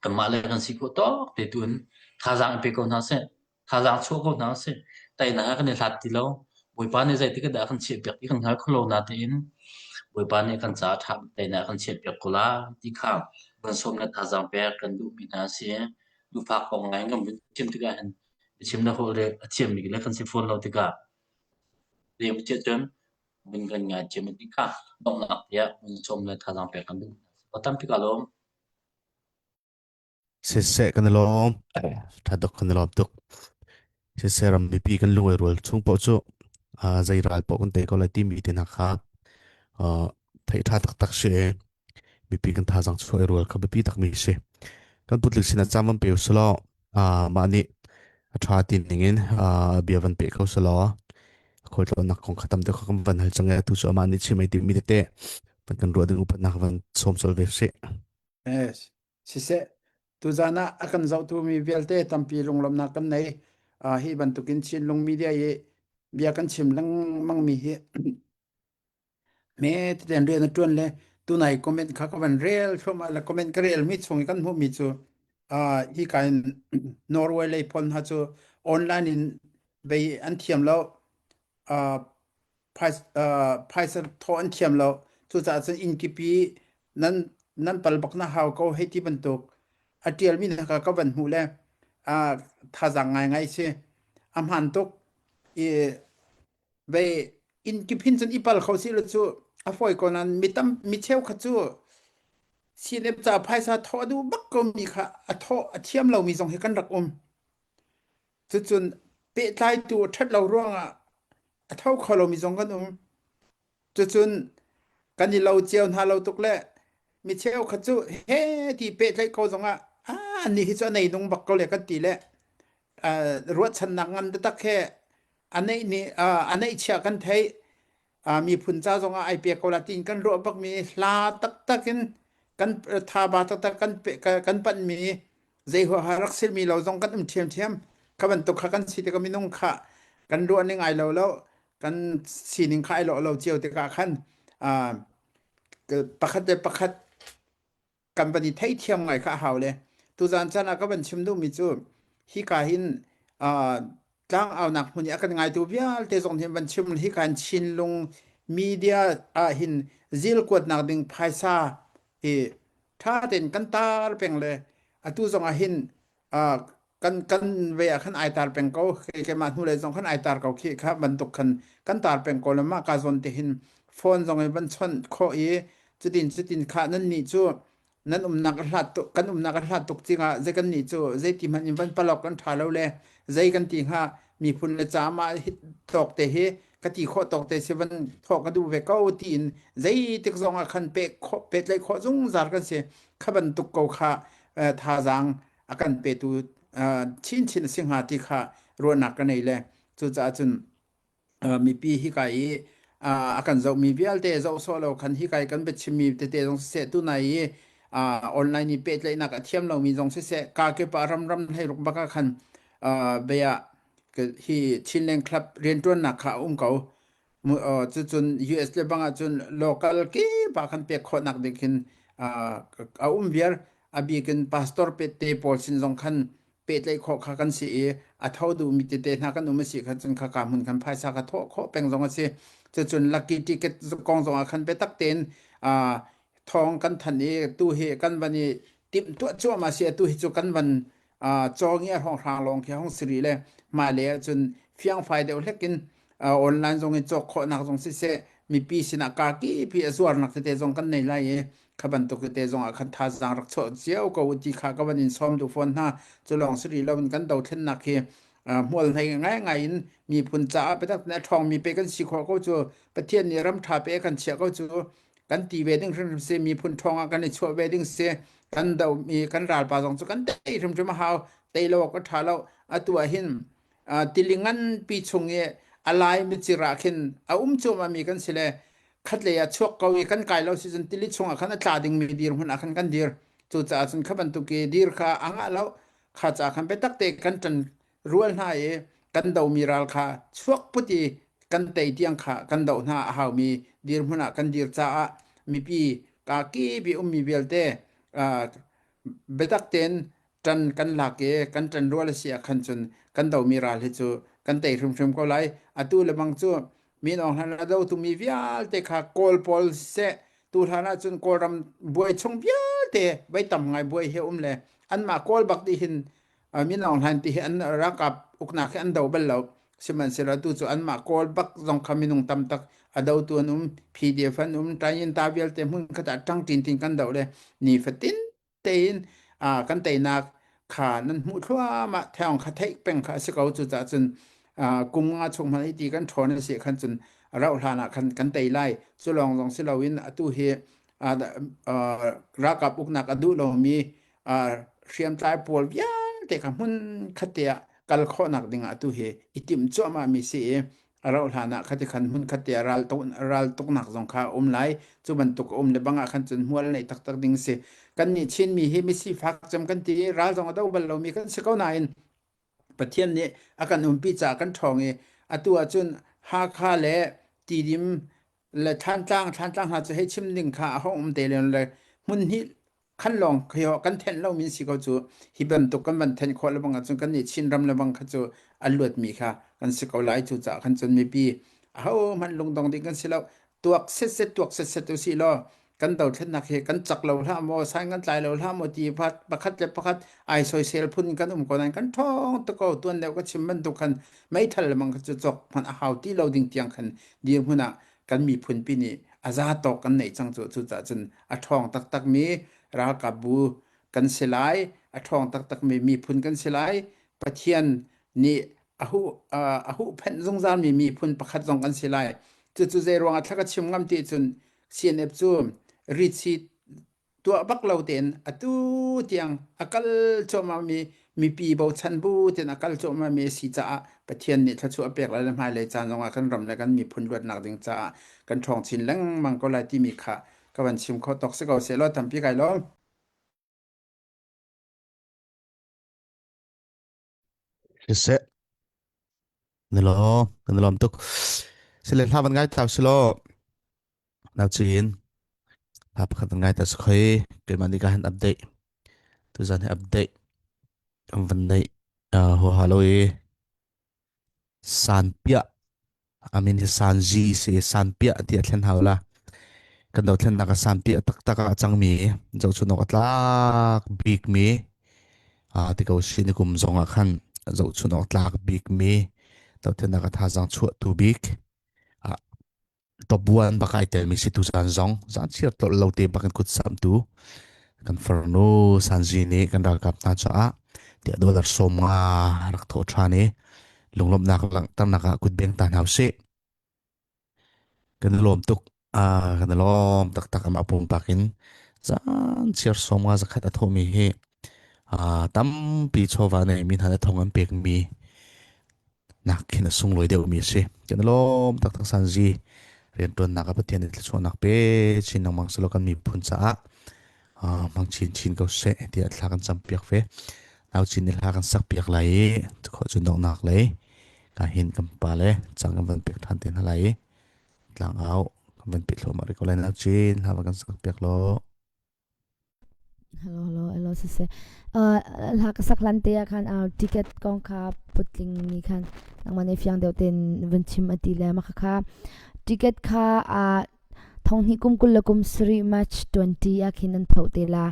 kanmah le kan si khawh tawk te tu in thazaang i pe ko hna seh. Thazaang chuah ko hna usih. Teinak ah kan i hlat ti lo. Bawipa nih zeitik ah dah a kan chiahpiak ti kan hngal kho lo natein Bawipa nih kan caah ṭha teinak a kan chiahpiak ko la ti kha van sawm le thazaang pek kan duhmi hna a si. Duhfak kong ngai in kan vun chim tikah hin biachim le holh a thiammi le kan si fawn lo tikah zeimaw cun vun kan ngaithiam ti kha donghnak tiah vun sawm le thazaang pek kan duh. Tampi ka lawm. Siseh kan i lawm. Ṭha tuk kan i lawm tuk. Siseh ram mipi kan lung rual chung paoh cu uh, zei ral paoh kan te ko lai timi te hna kha uh, theih ṭha taktak si i mipi kan thazaang chuah i rual kha biapi takmi si. Kan putlik sinah cam van pe usulaw uh, mah nih a ṭha ti ning in uh, bia van pe kho selaw khualtlawnnak kong kha tam deuh kha kan van hal cang i atu cu amah nih chim ai timi tete van kan ruah ding upatnak van sawm colh ve sih. Yes. Siseh, tuzaan ah a kan zohtu mi vialte tampi lunglawmhnak kan nei. Uh, hi bantukin Chinlung media i bia kan chim lengmang mi hi me teten rian a ṭuan le tunai comment kha ka van rel thluahmah le comment ka rel mi chung i kan hmuh mi cu uh, hi ka in Norway lei phon ha cu online in bei an thiam lo uh, phaisa thawh an thiam lo. Cucaah cun innkip i nan nan pal bak na hau ko hei ti bantuk a ṭialmi hna kha ka van hmuh le thazaang ngaingai si. A hmaan tuk. I vei innkip hin cun i pal kho si lo cu a fawi ko nain mi tam mi cheukhat cu CNF ca phaisa thawh a duh bak komi kha a thawh a thiam lomi zong hi kan rak um. Cucun pehtlaitu a ṭhat lo ruangah a tho kho lomi zong kan um. Cucun kan i lo cio hna lo tuk le mi cheukhat cu he ti pehtlaih ko zongah ah ni hi cu a nei nung bak ko le kan ti le uh, ruahchannak ngan taktak he a neih ni uh, a neihchia kan theih uh, miphun ca zongah ai pe ko la tiin kan ruah bak mi hla taktak in kan thaba taktak kan pe, kan panh mi zei huaha rak silmi lo zong kan um ṭhiamṭhiam. Kha bantuk kha kan si tikah minung kha kan ruah ning ai lo lo kan sining kha ai lo lo cio tikah khan uh, pakhat le pakhat kan van i theithiam ngai kha a hau le tuzan caan ah ka van chim duhmi cu hika hin uh, tlang aunak hmun i a kan ngaitu vialte zong hin van chim hika hin Chinlung media ah hin zil kuatnak ding phaisa hi tha tein kan tar peng le atu zong ah hin uh, kan kan ve ah khan ai tar peng ko ke keimah hnu lei zong khan ai tar ko khi kha bantuk khan kan tar peng ko le mah ka zawn te hin phone zong in van chawnh khawh i cutin cutin kha nan nih cu nan umnak a hlat tuk kan umnak a hlat tuk cingah zei kan nih cu zei ti hmanh in van palok kan tha lo le zei kan ti hnga miphun le ca mah hi tawk te hi ka ti khawh tawk te si van thawh ka duh ve ko tiin zei tik zong ah khan pe khawh petlaih khawh zungzal kan si kha bantuk ko kha thazaang a kan petu chinchin a si hnga ti kha ruahnak ka nei le cucaah cun mipi hika i a kan zohmi vialte zoh sawh lo khan hika i kan biachimmi tete zong siseh tunai i online i pehtlaihnak a thiam lomi zong siseh kakip ah ramram hleiruk bak ah khan bia hi Chinland Club rianṭuannak kha a um ko. Cucun US le bang ahcun local kip ah khan pek khawhnak ding khin a um viar. A bik in pastor te pawl sin zong khan pehtlaih khawh kha kan si i a tho duhmi tete hna kan um a si kha cun kha ka hmun khan phaisa kha thawh khawh peng zong a si. Cucun lucky ticket kong zong ah khan biatak tein thawng kan thanh i tu hi kan van i timh tuah cuahmah si atu hi cu kan van cawng i a hrawnghrang lawng khi hong si rih le hmailei ahcun fiangfai deuh hlek in online zong in cawk khawhnak zong siseh mipi sinah kaa kip hi a zuarnak tete zong kan nei lai i kha bantuk tete zong ah khan thazaang rak chuah cio ko u ti kha ka van in sawm duh fawn hna. Cu lawng si rih loin kan dothlennak hi hmual hnei ngaingai in miphun caah biatak tein a ṭhawngmi pe kan si khawh ko cu Pathian nih ram ṭha pe kan chiah ko cu kan ti ve ding hrimhrim si miphun ṭhawng ah kan i chuah ve ding si kan dohmi kan ralpa zong cu kan tei hrimhrim a hau tei lo awk a ṭha lo atu ah hin tili nganpi chung i a lai micir ah khin a um cuahmahmi kan si le khatlei ah chuak ko i kan kai lo si cun tili chungah khan a tla dingmi dirhmun ah khan kan dir cucaah cun kha bantuk i dir kha a ngah lo kha ca khan biatak te kan ṭan rual hna i kan domi ral kha chuak put i kan tei tiang kha kan doh hna a haumi dirhmun ah kan dir caah mipi ka kip i ummi vialte biatak tein ṭan kan lak i kan ṭan rual a si ah khan cun kan domi ral hi cu kan tei hrimhrim ko lai. Atu le bang cu Min Aung Hlaing a dotu mi vialte kha Kawl pawl siseh tu hlan ah cun Kawlram buai chung vialte voi tam ngai buai hi um le anmah Kawl bak dih hin Min Aung Hlaing ti hi an ralkap uknak hi an do bal lo. Sihmanhsehlaw tu cu anmah Kawl bak zong kha minung tam tak a dotu an um PDF an um Tayinta vialte hmun khat ah ṭang ṭin tin kan doh le nifatin tein kan teinak kha nan hmuh thluahmah thawng kha theih peng kha a si ko cucaah cun kum nga chung hmanh ti kan ṭhawn a si khan cun rauh hlan ah khan kan tei lai cu lawng zong si loin atu hi ralkap uknak a duh lomi hriamtlai pawl vialte kha hmun khat te ah kal khawhnak ding ah atu hi i timh cuahmah mi si i a rauh hlan ah khati khan hmun khat te ah ral tuk ral tuknak zong kha a um lai cu bantuk a um le bang ah khan cun hmual neih taktak ding si kan nih Chinmi hi misifak cem kan ti i ral zong a do bal lomi kan si ko nain Pathian nih a kan umpi caah kan ṭhawng i atu ahcun Hakha le Tidim le Thlantlang Thlantlang hna cu hei chim ding kha a hong um te len le hmun hnih khan lawng khi kan thenh lo min si ko cu hi bantuk kan van thenh khawh le bang ahcun kan nih Chinram le bang kha cu a luat mi kha kan si ko lai cu caah khan cun mipi aho hmanh lungdong ding kan si lo tuak set set tuak set set u si law kan dothlennak hi kan cak lo hlah maw sai kan tlai lo hlah maw ti pakhat le pakhat ai soisel phun kan um ko nain kan ṭhawng tuk ko tuan deuh ka chim bantuk khan meithal lemang kha cu cawk hmanh a hau ti lo ding tiang khan dirhmun ah kan miphun pi nih a za tawk kan neih cang cu cucaah cun a ṭhawng taktakmi ralkapbu kan si lai a ṭhawng taktakmi miphun kan si lai Pathian nih a huh a huhphenh zungzalmi miphun pakhat zong kan si lai cucu zei ruangah thla ka chim ngam ti cun CNF cu ritsi tuah bak lo tein atu tiang a kal cuahmahmi mipi bochan bu tein a kal cuahmahmi a si caah Pathian nih thluachuah a pek lai le hmailei caan zongah kan ram le kan miphun luatnak ding caah kan ṭhawng chin lengmang ko lai timi kha ka van chim kho tawk si ko sehlaw tampi kai lawm. Siseh na lawm kan lawm tuk. Sile hla van ngai ta silo na chin hla pakhat van ngai ta sakhoi keimah nih ka han update tuzan hi update kan van nei ho halo i sanpiah amin hi sanzi si sanpiah ti a thlen hau la kan do thlennak a sanpiah taktak ah a cangmi zohchunawk a tlak bikmi ti ko si ni kum zong ah khan zohchunawk tlak bikmi dothlennak a thazaang chuahtu bik Tobuan bak ai telmi si tu zan zong zan chiar tolh lo te bak in kut samtu kan farnu Sanji nih kan ralkap hna caah tiah dollar 50 rak thawh ṭhan i lunglawmhnak langhternak ah kutbeng ta hna usih. Kan i lawm tuk. Kan i lawm taktak amah pumpak in zan chiar 50 zakhat a thawhmi hi tampi chawva neimi hna le thong an pekmi nak khin a sunglawi deuhmi a si. Kan i lawm taktak Sanzi rianṭuannak ah Pathian nih thluachuahnak pe chin lengmang selaw kan miphun caah hmang chinchin ko seh tiah thla kan campiak ve. Nau chin nih hla kan sakpiak lai i cukhawh cu donghnak lei ka hin kan pa le cang kan van pek ṭhan te hna lai i tlangau kan van pek thluahmah rih ko lai. Nau chin hla van kan sakpiak law. Hello, hello, hello, siseh. Hla ka sak hlan te ah khan ticket kong kha putling nih khan nangmah nih fiang deuh tein vun chim a ti le mah kha ticket kha thonghnih kum 27 March 20 ah khin an phoh te la.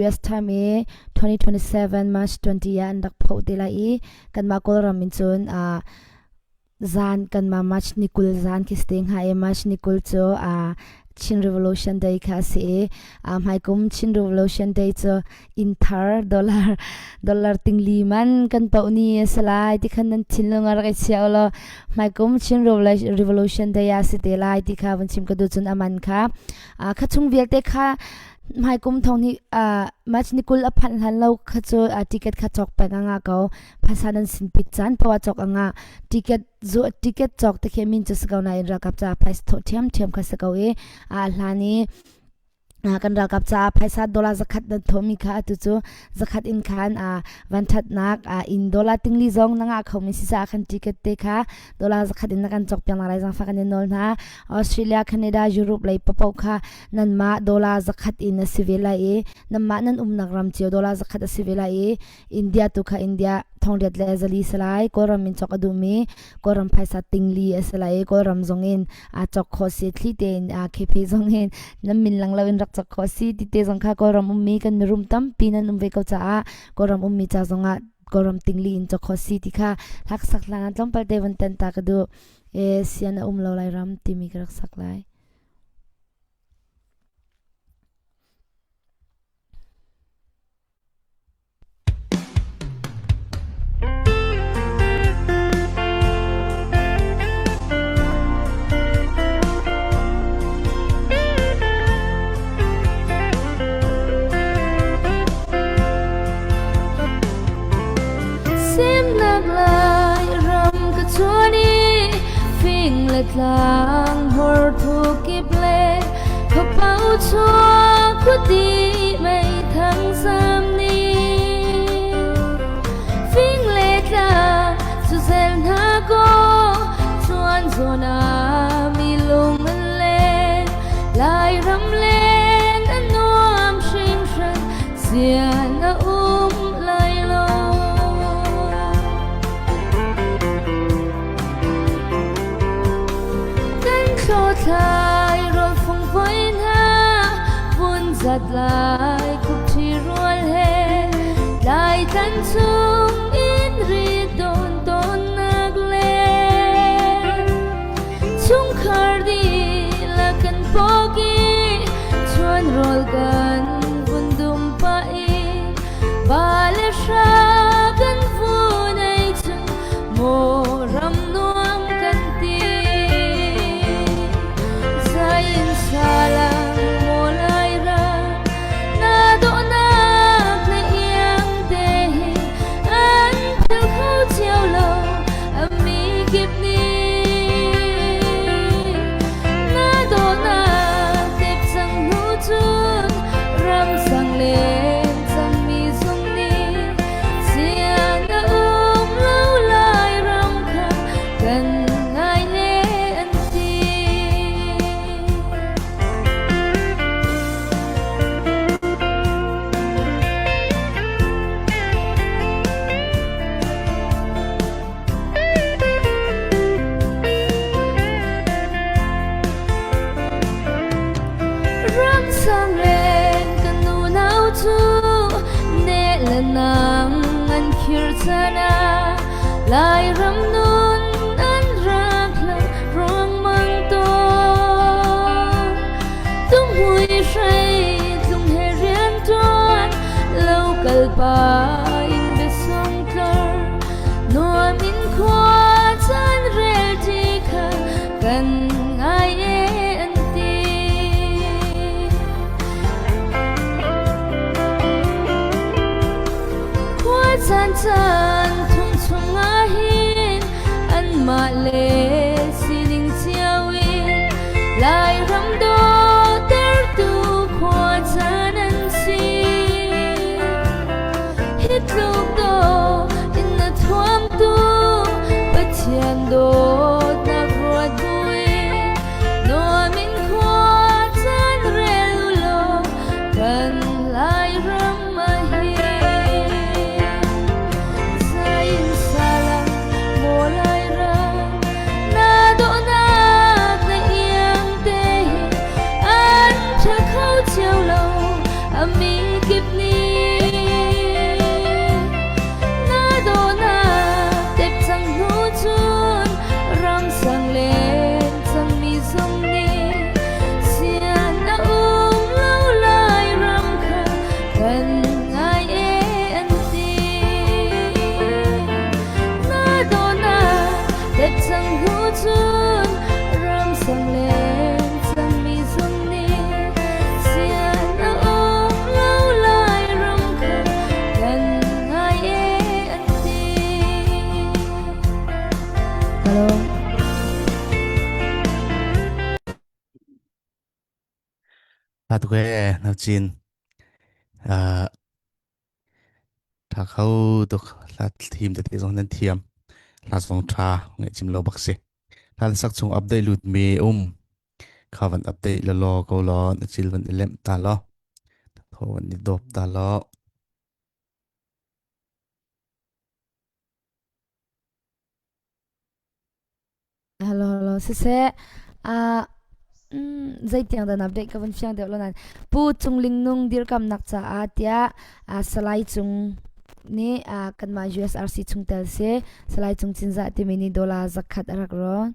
US time i 2027 March 20 ah an rak phoh te lai i kanmah Kawlram in cun Zan kanmah March ni 20 zan khi si te hnga i March ni 20 cu Chin Revolution Day kha a si i hmaikum Chin Revolution Day cu inn thar dollar dollar tingli man kan poh ni a si lai ti khan nan thinlung ah rak i chia u law hmaikum Chin Revolution Day ah si te lai ti kha vun chim ka duh cun a man kha kha chung vialte kha hmaikum thong ni March ni 20 a phanh hlan lo kha cu ticket kha cawk peng a ngah ko phaisa nan sin pit caan poah cawk anga ticket zu ticket cawk te khi min cu si ko nain ralkap ca phaisa thawh ṭhiamṭhiam kha si ko i a hlan i kan ralkap caah phaisa dollar zakhat nan thawhmi kha atu cu zakhat in khan vanthatnak in dollar tingli zong na ngah khomi si caah khan ticket te kha dollar zakhat in na kan cawk piak lai zangfah kan in nawl hna Australia Canada Europe lei papoh kha nanmah dollar zakhat in a si ve lai i nanmah nan umnak ram cio dollar zakhat a si ve lai i India tu kha India thongriat le zali si lai Kawlram in cawk a duhmi Kawlram phaisa tingli a si lai i Kawlram zong in aa cawk khawh si thli tein aa khephe zong in nan min lang lo in rak cawk khawh si ti te zong kha Kawlram ummi kan mirum tampi nan um ve ko caah Kawlram ummi ca zong ah Kawlram tingli in cawk khawh si ti kha hlaksak hlan ah tlawmpal te van tan ta ka duh e sian a um lo lai ram timi ka rak sak lai. Semnak lai ram ka chuan i fing le tlang hor thu kip le khapau chuak khuati mei thang sam ni fing le tlang cu zel hna ko chuan zawn ah mi lung an len lai ram len an nuam hringhran sian a um lai lo Kan thlawthlai rawl fungvoi hna vun zat lai khupṭhi rual he tlai tlan chung in rit dawn tawnnak le chungkhar dihlak kan pawk i chuan rawl kan vun dum pah i va le hra kan vun ei cun maw ram nuam kan ti zain salang maw lai ram na dawhnak na iang te hi an phil kho khir chan ah Lairam nun an rak hlo ruangmang tawn. Tumhui hrei tlung he rian ṭuan lo kal pa in biasung tlor nuam in khua caan rel ṭi kha kan ngai e an ti. Khua caan caan thum chung ah hin anmah le sining cio in Lairam dawtertu khua caan an si. Hi tluk dawh in na thuamtu Pathian dawtnak ruat buin nuam in khua caan rel u law kan Lairam ah hin zain salam maw Lairam na dawhnak na iang te hi an ṭha kho cio lo a mi kip nih na dawhnak tep cang hnu cun ramsang len cangmi zong nih sian a um lo lai ram kha kan ngai e an ti na dawhnak tep cang hnu cun ramsang len cangmi zong nih sian a um lo lai ram kha kan ngai e an ti. Hello. Tha tuk ee na cin. Uh, tha kho tuk hla thim tete zong nan thiam. Hla zong tha ngaih cim lo bak si. Hla sak chung update lut mi um. Kha van update la law ko law na cil van i lemh ta law. Tho van i dawp ta law. Hello, hello. Siseh, ah mm, zeitiang dah na update ka van fiang deuh lo nain Pu Cung Ling Nung dirkamnak caah tiah ah, Salai Cung nih ah, kanmah USRC chungtel si Salai Cung Cinzah timi nih dollar zakhat a rak rawn.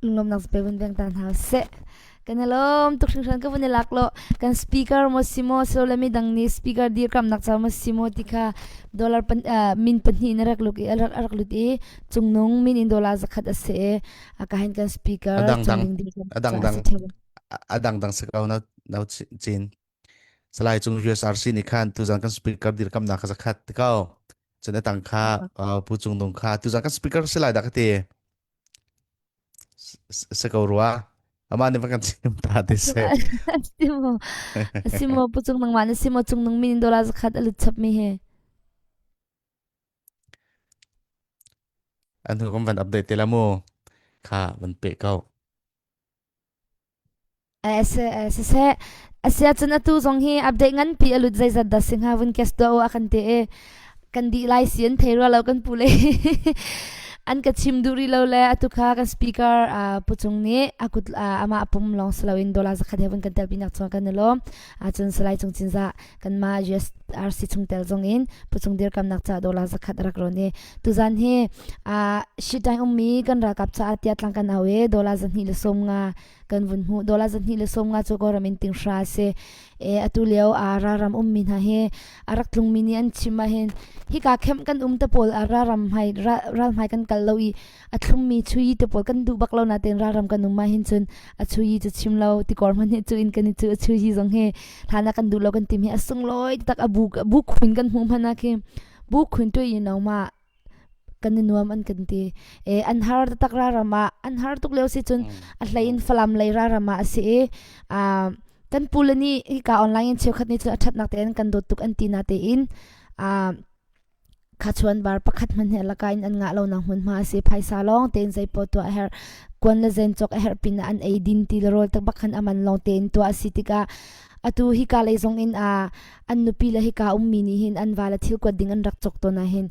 Lunglawmnak pe vun veng ta hna seh. Kan i lawm tuk hringhran ka vun i lak lo. Kan speaker maw si maw silole midang nih speaker dirkamnak ca maw si maw ti kha dollar pan, uh, min pahnih in a rak lut i a rak, a rak lut i cungnung min in dollar zakhat a si i a ka hin kan speaker A dang dang cungling dirkamnak a dang ca a dang si theo. a dang dang si ko na na cin. Salai cung USRC nih khan tuzan kan speaker dirkamnak kha zakhat ti ko. Cun a tang kha uh, Pu Cung Nung kha tuzan kan speaker si lai dah ka ti. Si ko rua. Amah nih van kan chim ta ti si. Simo simo pu cung nangmah na simo cung nung min dollar zakhat a lut chap mi he. An hu kan van update te la mu. Kha van pe ko. Siseh, asiahcun atu zong hi update nganpi a lut zeizat dah si hnga vun guess tuah u a kan ti i kan dih lai si an thei rua lo kan pu le an ka chim duh rih lo le atu kha kan speaker Pu Cung nih a kut amah pum lawng si loin dollar zakhat he vun kan telpi nak cungah kan i lawm. Ahcun Salai Cung Cinzah kanmah USRC chungtel zong in Pu Cung dirkamnak ca dollar zakhat a rak rawn i tuzan hi Shitaing ummi kan ralkap caah tiah tlang kan au i dollar 250 kan vun hmuh dollar 250 cu Kawlram in tinghra a si e atu lio a ralram ummi hna hi a rak tlungmi nih an chim ah hin hika kemh kan um te pawl a ralram hmai ral hmai kan kal lo i a thlummi chuyi te pawl kan duh bak lo natein ralram kan um ah hin cun a chuyi cu chim lo tikor hmanh hi cu in kan i cu a chuyi zong hi hlan ah kan duh lo kan tim hi a sunglawi tak a bu bu khun kan hmuh hmanh ah khi bu khun tu in ma kan i nuam an kan ti e an har tak raram ah an har tuk lio si cun a hlei in falam lei raram ah a si i kan pule nih hika online in cheukhat nih cun a thatnak tein kan dawt tuk an ti na tein khachuan bar pakhat hmanh he laka in an ngah lo nak hmunhma a si phaisa lawng tein zeipaw tuah a herh kuan le zen cawk a herh pin ah an ei din ti le rawl tak bak khan aman lawng tein tuah a si tikah atu hika lei zong in a an nupi le hika ummi nih hin an va le thil kuat ding an rak cawk tawn ah hin.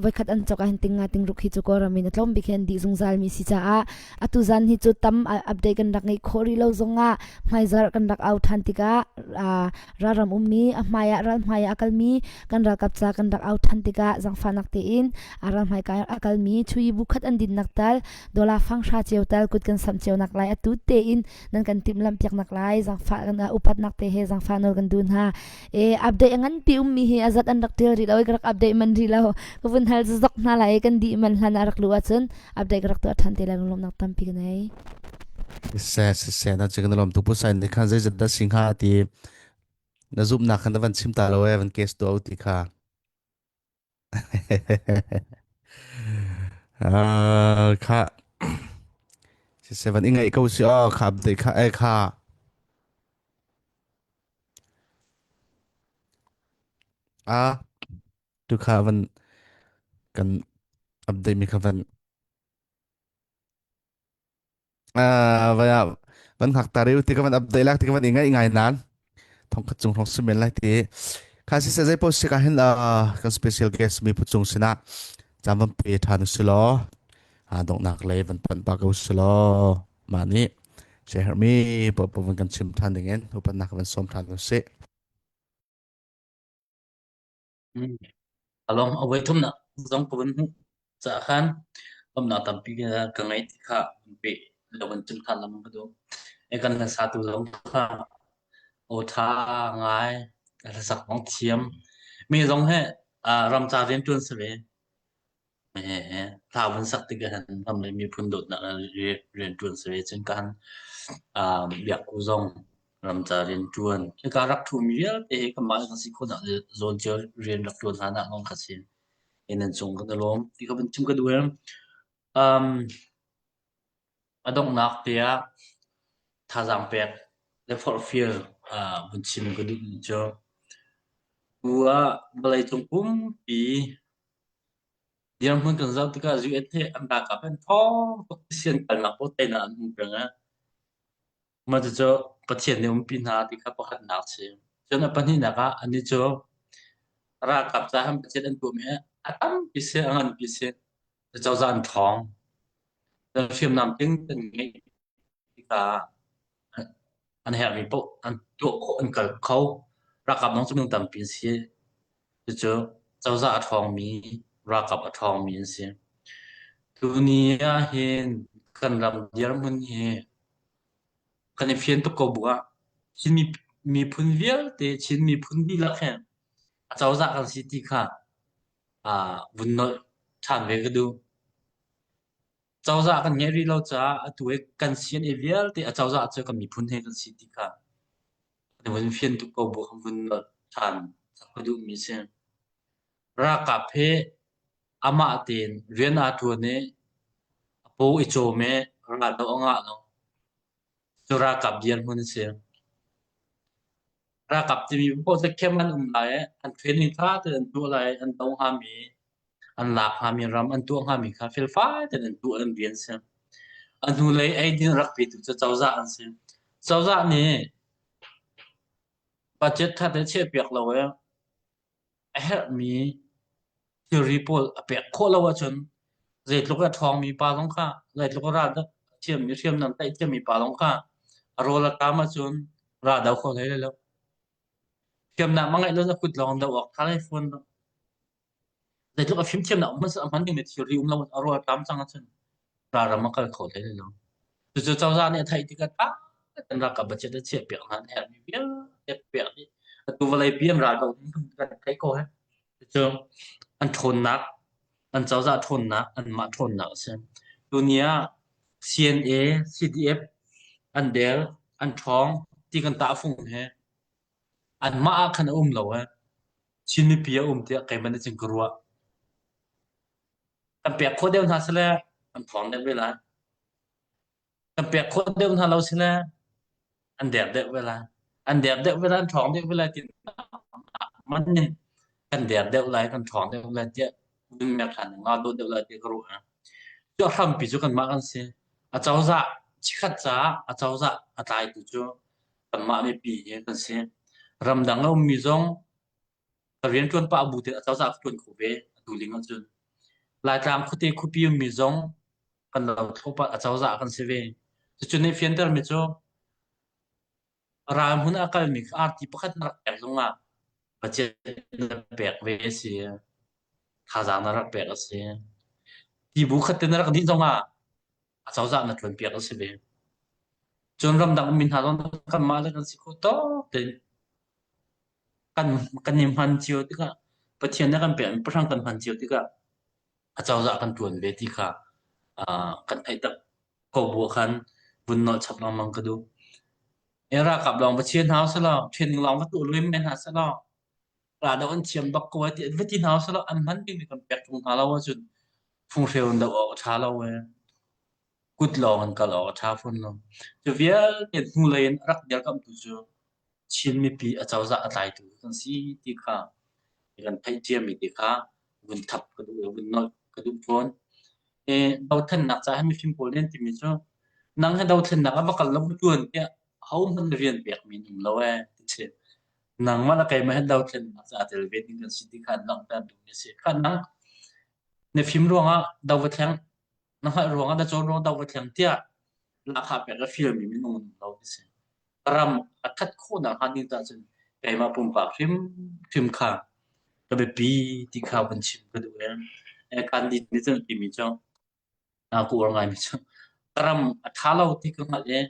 Voikhat an cawk ahhin tinga tingruk hi cu Kawlram in a tlawm bik hi an dih zungzal mi si caah atu zan hi cu tam update kan rak ngeih khawh rih lo zongah hmaizarh kan rak au ṭhan tikah ralram ummi a hmai ah ral hmai ah a kalmi kan ralkap ca kan rak au ṭhan tikah zangfahnak tein a ral hmai a kalmi chui bu khat an dinnak tal dollar fang hra cio tal kut kan samh cio nak lai atu tein nan kan timhlamh piak nak lai zangfah kan upatnak te he zangfah nawl kan duh hna. E update a nganpi ummi hi azat an rak tial rih lo i ka rak update man rih lo. Ka vun hal zok hna lai i kan dih man hlan ah rak luh ahcun update ka rak tuah ṭhan te lai. Lunglawmhnak tampi ka nei. Se se se na chicken lom tu pu sai ni khan zeizat dah si hnga ti na zumhnak khan na van chim ta lo e van case tu ti kha. Ah, kha si se van i ngaih ko si aw kha update kha e kha a tu kha van kan update mi kha van Ah, vai ah van hngak ta reu ti ka van update lak ti ka van i ngaih ngai nan thongkhat cung hrawng si men lai ti kha si se zei post si ka hin kan special guest mi phu cung sinah cam van pe than si law a donghnak lei van panh pa ko si law mah nih se hermi po po van kan chim than ding in upannak van som than si. Along a voi thumnak zong ka vun hmuh caah khan lawmhnak tampi ka ngei ti kha vun peh lo van chim than lengmang ka duh. E kan hlasatu zong kha aw ṭha ngai, hlasak zong thiam. Mi zong he ramca rianṭuan si ve. Hla vun sak tikah hin ram le miphun dawtnak rianṭuan si ve. Cun kan biakku zong ramca rianṭuan. Hika rak ṭhumi vialte hi kanmah kan si khawhnak zawn cio rian rak ṭuan hna nak lawng kha si. Hi nan cung kan i lawm ti kha vun chim ka duh. Um, a donghnak te ah thazaang pek le forhfial uh, vun chim ka duh mi cu tu ah vawleicung pumpi Dirhmun kan zoh tikah UN hi an ralkap an ṭhawng tuk sian kalnak paoh teinak an hmu peng i mah cucu Pathian nih umpi hna ti kha pakhatnak a si. Cun a pahnihnak ah annih cu ralkap caah han Pathian an tuahmi hi a tampi si, a nganpi si. Cozah an ṭhawng. Hriamnam tling an ngeih tikah an herhmi paoh an tuah khawh, an kal kho. Ralkap zong cu minung tampi an si. Cucu cozah a ṭhawngmi, ralkap a ṭhawngmi an si. Tuni ahhin kan ram dirhmun hi kan i fian tuk ko bu ah Chin miphun vialte, Chin miphun dihlak hi acozah kan si ti kha vun nolh ṭhan ve ka duh. Cozah kan ngeih rih lo caah atu hi kan CNA vialte acozah cu kan miphun he kan si ti kha kan vun fian tuk ko bu kan vun nolh ṭhan ka duhmi a si. Ralkap hi amah tein rian aa ṭuan i a paw i cawm i raldoh a ngah lo. Cu ralkap dirhmun a si. Ralkap timi paoh cu camp an um lai i an training ṭha tein an tuah lai i an do hngami, an lak hngami ram an tuah hngami kha felfai tein an tuah an rian a si. A hnulei eidin rak petu cu cozah an si. Cozah nih budget ṭha tein chiahpiak lo i a herhmi thilri pawl a pek khawh lo ahcun zeitluk a ṭhawngmi pa zong kha zeitluk a ral a thiammi hriamnam tlaih thiammi pa zong kha a rawl a ṭam ahcun ral do kho hlei lai lo. Hriamnam a ngeih lo a kut lawng do awk ṭha lai fawn lo. Zeitluk a fimthiamnak um hmanh a hman dingmi thilri um lo a rawl a ṭam cang ahcun ralram a kal kho hlei lai lo. Cucu cozah nih a theih tikah ṭha tein ralkap budget a chiahpiak hna an herhmi vialte a pek dih. Atu vawleipi an ral doh ding kan theih ko he. Cucu an ṭhawnnak, an cozah ṭhawnnak, anmah ṭhawnnak a si. Tuni ah CNA, CDF an der, an ṭhawng ti kan tahfung he anmah ah khan a um lo he. Chin mipi a um tiah keimah nih cun ka ruah. Kan pek khawh deuh hna sile an ṭhawng deuh ve lai. Kan pek khawh deuh hna lo sile an der deuh ve lai. An der deuh ve lai, an ṭhawng deuh ve lai ti man in kan der deuh lai, kan ṭhawng deuh lai tiah vun mer ṭhan nga dawt deuh lai ti ka ruah. Cu a hrampi cu kanmah kan si. A cozah chikkhat caah a cozah a tlaitu cu kanmah mipi hi kan si. Ramdang a ummi zong ka rianṭuan pah bu te acozah ka ṭuan kho ve atu ling ahcun. Laitlang khuate khuapi ummi zong kan lo thlopat acozah kan si ve. Cucu nih fiantermi cu ral hmun a kalmi kha arti pakhat na rak pek zongah Pathian na pek ve a si. Thazaang na rak pek a si. Tibu khat te na rak dih zongah acozah na ṭuan piak a si ve. Cun ramdang ummi hna zong kanmah le kan si khawh tawk tein kan kan i hman cio tikah Pathian nih a kan pekmi pahrang kan hman cio tikah acozah kan ṭuan ve ti kha uh, kan theih tak ko bu ah khan vun nolh chap lengmang ka duh. E ralkap lawng va chia hna usih training lawng va tuah lui men hna selaw raldoh an thiam bak ko ai ti va ti hna usih an hman dingmi kan pek ṭung hna lo ahcun funghreu in doh awk a ṭha lo ee. Kut lawng in kal awk a ṭha fawn lo. Cu vialte hnulei in a rak dirkamhtu cu Chin mipi acozah a tlaitu kan si ti kha kan theih ciami ti kha vun thap ka duh i vun nolh ka duh fawn. E, dothlennak caah mifim pawl nih an timi cu nang hi dothlennak ah va kal law va ṭuan tiah ahohmanh na rian pekmi an um lo ee ti si. Nangmah le keimah hi dothlennak caah tel ve ding kan si ti kha an langhter duhmi a si. Kha nang na fim ruangah do va thleng, na hngalh ruangah na cawn ruangah do va thleng tiah lahkhah pek a fialmi minung an um lo ti si. Ram a ṭhat khawhnak hnga ding caah cun keimah pumpak hrimhrim kha ka biapi ti kha van chim ka duh i Gandhi nih cun a timi cu ka uar ngaimi cu ka ram a ṭha lo ti ka hngalh i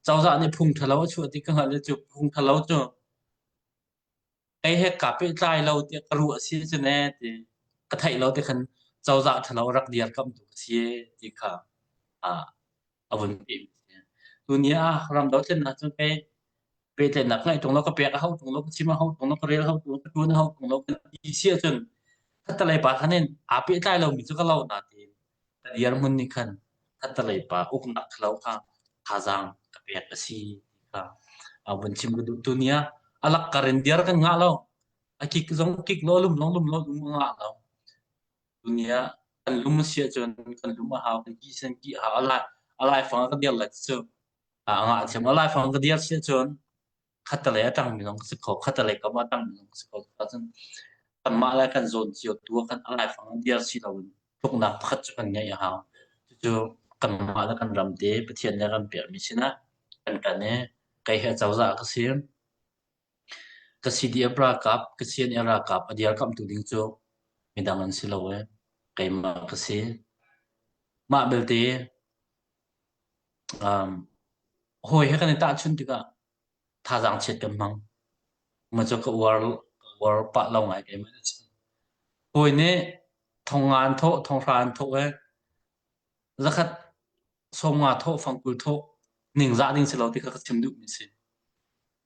cozah nih phung ṭhalo a chuah ti ka hngalh i cu phung ṭhalo cu kei he kaa pehtlai lo tiah ka ruah si cun ee ti ka theih lo ti khan cozah ṭhalo rak dirkamhtu ka si ti kha a vun peh. Tuni ah ram dothlennak cu pei pehtlaihnak ngeih ṭung lo, ka pek a hau ṭung lo, ka chim a hau ṭung lo, ka rel a hau ṭung lo, ka ṭuan a hau ṭung lo kan ti si ahcun khattelei pa khan in aa pehtlai lomi cu ka lo natein ka dirhmun nih khan khattelei pa uknak ṭhalo kha thazaang ka pek a si ti kha a vun chim ka duh. Tuni ah a lakkar in dir kan ngah lo. A kik zong kik lo, a lum zong lum lo, lum a ngah lo. Tuni ah kan lum a si ahcun kan lum a hau, kan kih sen kih a hau. A lai a laifang ah ka dir lai ti cu a ngah thiam. A laifang ka dir si ahcun khattelei a ṭangmi zong ka si kho, khattelei kam ah a ṭangmi zong ka si kho. Cucaah kanmah le kan zawn cio tu ah khan a laifang ah dir si loin tluknak pakhat cu kan ngeih a hau. Cucu kanmah le kan ram te Pathian nih a kan pekmi sinah kan ṭan i kei hi acozah ka si. Ka CDF ralkap, ka CNA ralkap a dirkamhtu ding cu midang an si lo i keimah ka si. Mah belte um, hawi he kan i tahchunh tikah thazaang chiat kan hmang. Mah cu ka uar, ka uar pah lo ngai keimah nih cun. Hawi nih thong nga an thawh, thong hra an thawh i zakhat 50 thawh, fangkul thawh ningzah ding si lo ti kha ka chim duhmi si.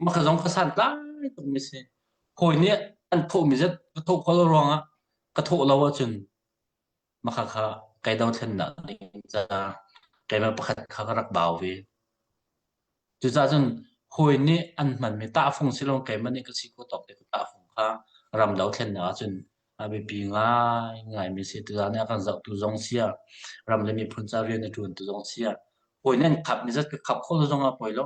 Mah ka zong ka santlai tukmi si. Hawi nih an thawhmi zat ka thawh khawh lo ruangah ka thawh lo ahcun mah kha kha kai dothlennak ding caah keimah pakhat kha ka rak bau ve. Cucaah cun hawi nih an hmanmi tahfung si lo keimah nih ka si khawh tawk te ka tahfung kha ram dothlennak ahcun a biapi ngaingaimi si. Tuzaan nih a kan zohtu zong si ah, ram le miphun ca rian a ṭuantu zong si ah, hawi nih an khapmi zat ka khap khawh lo zong ah poi lo.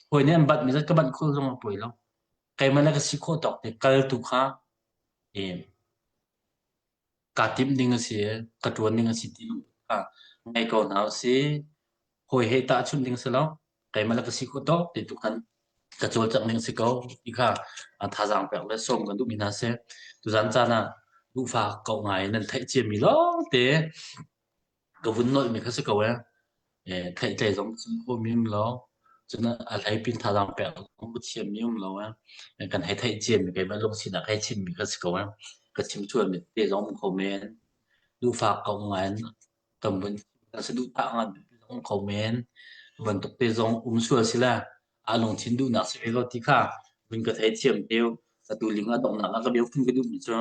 Hawi nih an banhmi zat ka banh khawh lo zong ah poi lo. Keimah le ka si khawh tawk te kal tu kha eh, kaa timh ding a si i ka ṭuan ding a si ti kha ngei ko hna usih. Hawi he tahchunh ding si lo. Keimah le ka si khawh tawk ti tu khan ka cawlcangh ding si ko ti kha thazaang pek le sawm kan duhmi hna si. Tuzan caan ah duhfak ko ngai nan theih ciami lawngte ka vun nolhmi kha si ko ee. Theihtlei zong chim khawhmi um lo. Cun a hlei pin thazaang pek zong ka thiammi um lo ee. Kan hei theih ciami keimah lungsinak hei chimmi kha si ko ee. Ka chim sualmi te zong um kho men. Duhfak ko ngai in kan vun kan saduhthah ngan zong kho men. Bantuk te zong um sual si le a lungthin duhnak si ve ko ti kha vun ka theithiam teu. Atu ling a donghnak ah ka bia phun ka duhmi cu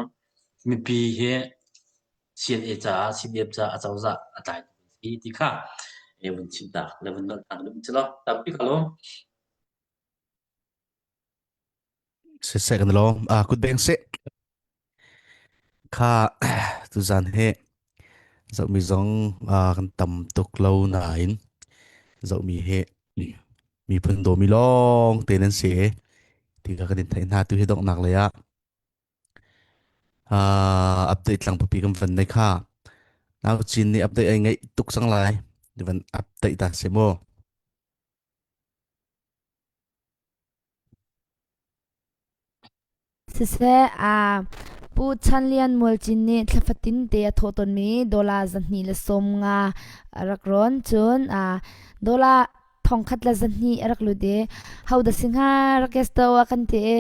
mipi hi CNA caah CDF caah acozah a tlai si ti kha e vun chim tak le vun nolh tak dum chilo tampi ka lawm. Siseh kan lawm. Ah kut beng seh. Kha tuzan he zohmi zong ah kan tam tuk lo nain zohmi he miphun dawmi lawng te nan si ti kha kan in theih hna tu hi donghnak lei ah Uh, update lang papi kan van nei kha. Nau Cin nih update ai ngeih tuk cang lai. Van update ta se mu. Siseh, aa Pu Chan Lian Mualcin nih thla fatin te a thawh tawnmi dollar 250 a rak rawn. Cun aa dollar 1102 a rak lut i hodah si hnga rakesto a kan ti i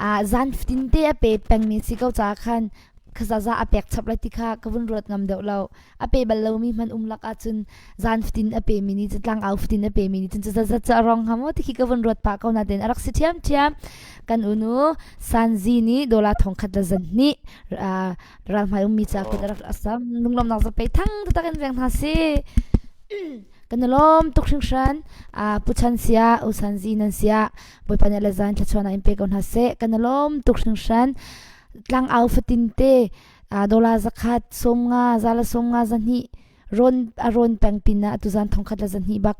aa zan fatin te a pe pengmi si ko caah khan khazaza a pek chap lai ti kha ka vun ruat ngam deuh lo. A pe bal lomi hmanh um lak ahcun zan fatin a pemi nih cun tlangau fatin a pemi nih cun cuzatzat cu a rong hnga maw ti khi ka vun ruat pah ko nain a rak si ṭhiamṭhiam. Kan unu Sanzi nih dollar 1102 ralhmai ummi ca kut a rak asam lunglawmnak zapei thang taktak in veng hna si. Kan i lawm tuk hringhran. Pu Chan sia, U Sanzi nan sia, Bawipa nih le zan thluachuahnak in pe ko hna seh. Kan i lawm tuk hringhran. Tlangau fatin te dollar zakhat 50 za le 50 zahnih rawn a rawn peng pin ah tuzan thongkhat le zahnih bak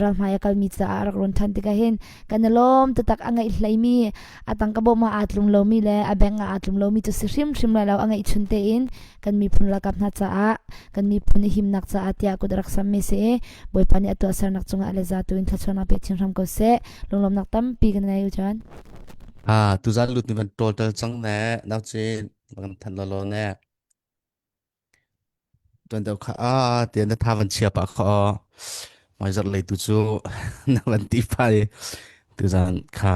ral hmai a kalmi caah a rak rawn than tikah hin kan i lawm taktak a ngeih hleimi a tangka bawm ah aa tlum lomi le a bank ah aa tlum lomi cu si hrimhrim lai lo a ngeih chun tein kan miphun ralkap hna caah kan miphun i himnak caah tiah kut a rak sammi si i Bawipa nih a tuahsernak cungah le za tu in thluachuahnak pe chin hram ko seh lunglawmnak tampi kan nei u John Ah, tuzan lut ni van total cang ne nau cin Kan thanh lawlaw ne. Tuan deuh kha ah tian na tha van chia pah kha aw. Mai zarh lei tu cu na van ti pah i tuzan kha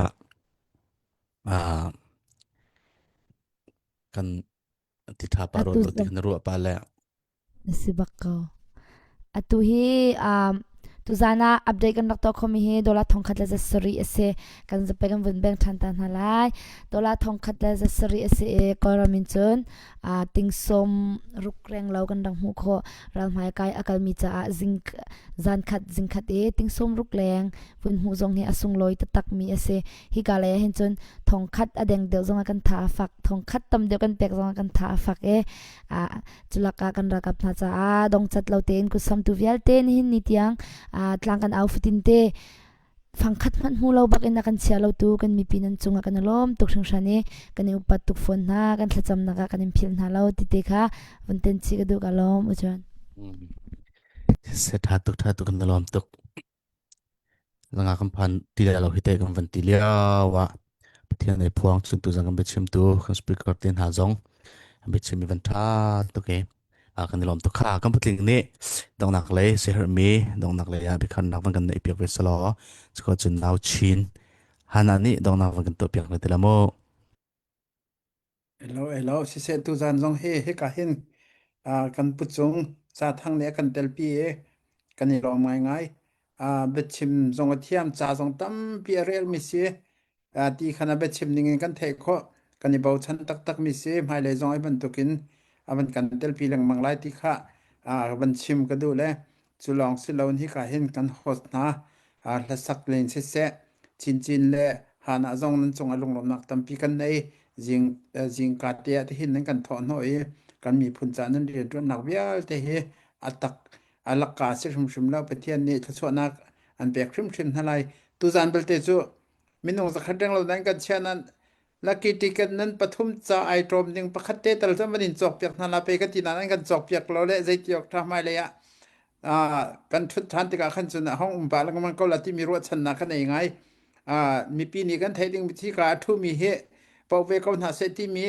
ah kan ti tha pah Atu ro ti kan ruah pa le. Na si bak ko. Atu hi um, tuzan ah update kan rak tuah khomi hi dollar 1107 a si. Kan zape kan vun beng ṭhan ta hna lai. Dollar 1107 a si i Kawlram in cun uh, tingsawm ruk reng lo kan rak hmuh khawh. Ralhmai kai a kalmi caah zing zan khat zing khat i tingsawm ruk leng vun hmuh zong hi a sunglawi taktakmi a si. Hika lei ah hin cun thongkhat a deng deuh zong ah kan tha a fak, thongkhat tam deuh kan pek zong ah kan tha a fak i uh, Culak ah kan ralkap hna caah dongcat lo tein kutsamtu vialte nihin ni tiang tlang kan au fatin te fangkhat hmanh hmu lo bak in a kan chia lo tu kan mipi nan cungah kan i lawm tuk hringhran i kan i upat tuk fawn hna kan thlacamnak ah kan in philh hna lo ti te kha vun ten chi ka duh ka lawm u chuan Se tha tuk tha tuk kan lawm tuk Zanga kan phan ti lai lo hi te kan van ti lio ah Pathian ei phuang chun tu zang kan biachim tu kan speaker te hna zong an biachim mi van tha tuk e a kan i lawm tuk kha kan putling nih dongnak lei seher mi dongnak lei ah bikhan nak van kan neih piak ve salo chuko chun nau chin hana nih dongnak van kan to piak ve te la mu Hello, hello. Siseh tuzaan zong hi hika hin ah, kan pucung Zathang nih a kan telpi i kan i lawm ngaingai. Ah, biachim zong a thiam, ca zong tampi a relmi si. Ah, ti khan a biachim ning in kan theih khawh. Kan i bochan taktakmi si. Hmailei zong ai bantukin a van kan telpi lengmang lai ti kha ah, van chim ka duh le Cu lawng si loin hika hin kan host hna hlasak len siseh, Chinchin le Hana zong nan cungah lunglawmhnak tampi kan nei. Zing, zingka te ah tihin nan kan thawh hnawh i kan miphun ca nan rianṭuannak vialte hi a tak a lakka si hrimhrim lo. Pathian nih thluachuahnak an pek hrimhrim hna lai. Tuzan belte cu minung zakhat renglo nan kan chiah nan lucky ticket nan pathum ca ai ṭawm ding pakhat te tal cu van in cawkpiak hna la pe ka ti nain an kan cawkpiak lo le zeiti awk ṭha hmailei ah kan ṭhut ṭhan tikah khan cun a hong um pah lengmang ko la timi ruahchannak kan ei ngai. Mipi nih kan theih ding thi ka a ṭhumi hi poh ve ko hna seh timi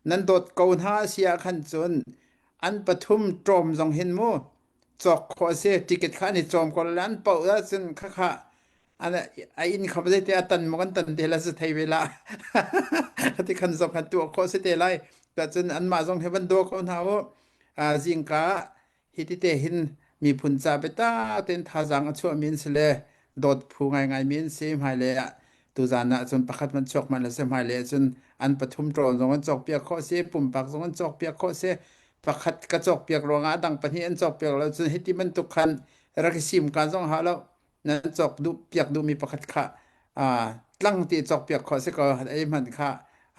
nan dawt ko hna a si ah khan cun an pathum ṭawm zong hin mu cawk khawh a si ticket kha an i cawm ko le an poh ahcun khakha an a inn kha zeite a tan maw kan tan te la si thei ve la ti khan zong khan tuah khawh si te lai cun anmah zong he van daw ko hna u zingka hi ti te hin miphun ca biatak tein thazaang a chuahmi an si le dawt phu ngaingai mi an si hmailei ah tuzan ah cun pakhat man chuak man le si hmailei ah cun an pathum ṭawn zong an cawkpiak khawh si pumpak zong an cawkpiak khawh si pakhat ka cawkpiak ruangah a dang pahnih an cawkpiak lo cun hiti bantuk khan rak i sim ka zong ha lo nan cawk duh piak duhmi pakhat kha tlang ti cawk piak khawh si ko ei hmanh kha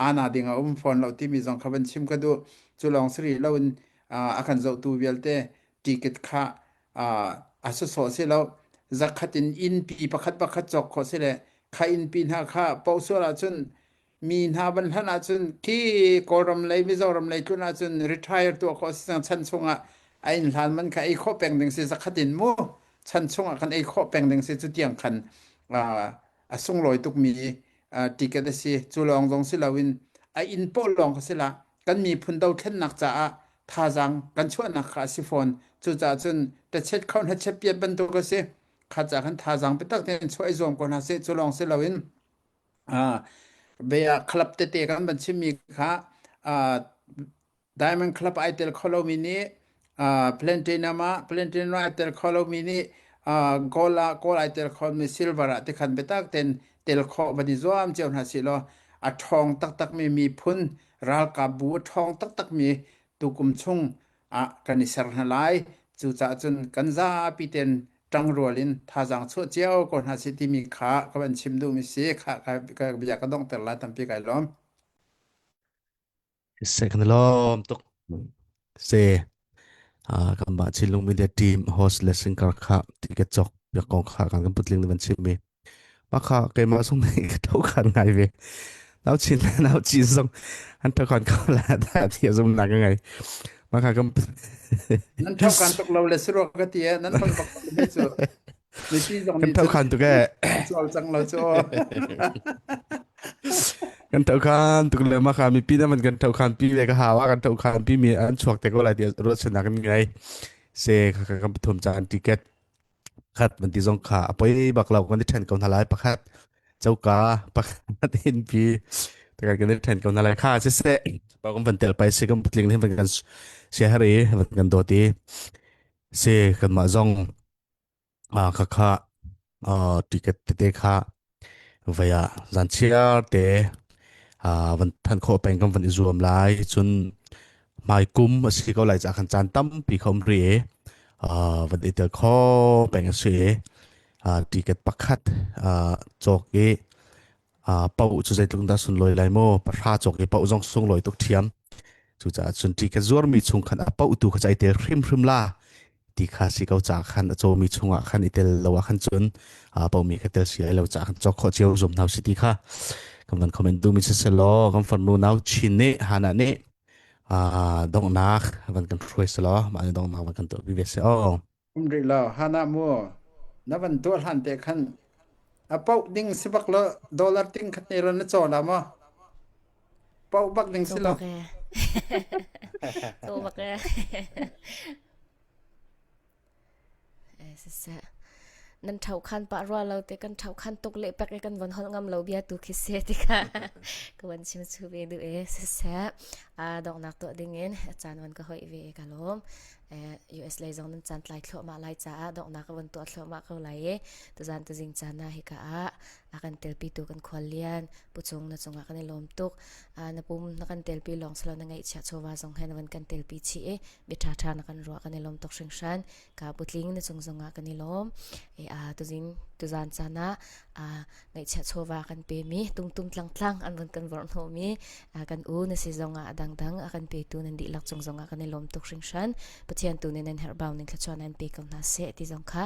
ana ding a um fawn lo timi zong kha van chim ka duh cu lawng si rih lo in a kan zohtu vialte ticket kha a sawsawh si lo zakhat in innpi pakhat pakhat cawk khawh si le kha innpi hna kha poh sual ahcun mi hna van hlan ahcun khi Kawlram lei Mizoram lei tlun ahcun retire tuah khawh si cang chan chungah. A inn hlan man kha ei khawh peng ding si zakhat in mu chan chungah khan ei khawh peng ding si cu tiang khan a sunglawi tukmi ticket a si. Cu lawng zong si loin a inn pawl lawng kha si la kan miphun dothlennak caah thazaang kan chuahnak kha a si fawn. Cucaah cun tachet kho hnachet piat bantuk a si. Kha ca khan thazaang biatak tein chuah i zuam ko hna sih. Cu lawng si loin bia club tete kan van chimmi kha Diamond Club ai tel kho lomi nih Platinum ah Platinum ai tel kho lomi nih Gold ah Gold ai tel khomi Silver ah tikhan biatak tein tel khawh van i zuam cio hna sih law a ṭhawng taktakmi miphun ralkap bu a ṭhawng taktakmi tukum chung ah kan i ser hna lai. Cucaah cun kan zapi tein ṭangrual in thazaang chuah cio ko hna sih timi kha ka van chim duhmi si. Kha ka bia ka donghter lai tampi kai lawm. Seh kan lawm tuk. Se kan mah Chinlung Media Team host le singer kha ticket cawk biak kong kha kan kan putling van chim mi. Ma kha keimah zong nih ka tho khan ngai ve. Nau chin le nau chin zong an tho khan ko la da ti zum na ka ngai. Ma kha kan Nan tho kan tuk lo le siro ka ti nan hol bak mi cu mipi zong kan nih tho cun khan tuk e. an cawl cang lo cu. Kan tho khan tuk le ma kha mipi na man kan tho khan pi le ka hawa kan tho khan pi mi an chuak te ko lai ti ruat sanak kan ngai. Se kha kan pathum caan ticket khat man ti zong kha a poi bak lo kan i then ko hna lai pakhat coka pakhat in pi takan kan i then ko hna lai kha si se pa kan van tel pai se kan putling hin van kan sia hari van kan dawt i se kan mah zong a kha kha ticket tete kha Vei ah zanchiar te van than khawh peng kan van i zuam lai. Cun hmaikum a si ko lai caah khan caan tampi kha um rih i van i tel kho peng a si i ticket pakhat cawk i paoh cu zeitluk dah sunlawi lai maw pahra cawk i paoh zong sunglawi tuk ṭhiam. Cucaah cun ticket zuarmi chung khan a paoh tu kha cu ai tel hrimhrim la. Ti kha si ko ca khan a cawmi chungah khan i tel lo ah khan cun pomi kha tel si lai lo ca khan cawk khawh cio zum hna si ti kha kan van comment duhmi si selaw kan farnu nau Chin nih Hana nih donghnak van kan hruai selaw mah nih donghnak van kan tuah pi ve se aw Um rih lo Hana mu na van tuah hlan te khan a poh ding si bak lo dollar ting khat ne lo na caw la maw poh bak ding si lo Caw bak e. Caw bak e. Siseh nan ṭho khan pah rua lo te kan ṭho khan tuk leh pek i kan von holh ngam lo bia tu khi se ti kha ka van chim chu ve du e siseh a donghnak tuah ding in a caan van ka hoih ve e ka lawm US lei zong nan caan tlai thluahmah lai caah donghnak ka von tuah thluahmah ko lai i tuzan tuzing caan ah hika ah a kan telpitu kan khual lian puchung na cungah kan i lawm tuk na pum na kan telpi lawng silo na ngeihchiah chawva zong he na van kan telpi chih i bia ṭhaṭha na kan ruah kan i lawm tuk hringhran ka putling na cung zongah kan i lawm e a tuzing tuzan caan ah a ngaihchiah chawva kan pemi tungtum tlangtlang an van kan vorh hnawhmi kan u na si zongah a dangdang a kan petu nan dihlak cung zongah kan i lawm tuk hringhran pathian tu nih nan herhbau ning thluachuah nan pe ko hna seh ti zong kha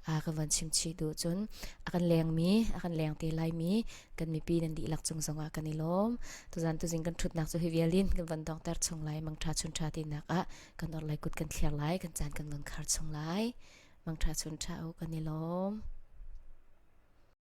a kan van chim chih duh cun a kan lengmi a kan leng te laimi kan mipi nan dihlak cung zongah kan i lawm. Tuzan tuzing kan ṭhutnak cu hi vialin kan van dongter chung lai mangṭha chunṭha tinak ah kan orhlei kut kan thliar lai kan caan kan van khar chung lai mangṭha chunṭha u kan i lawm.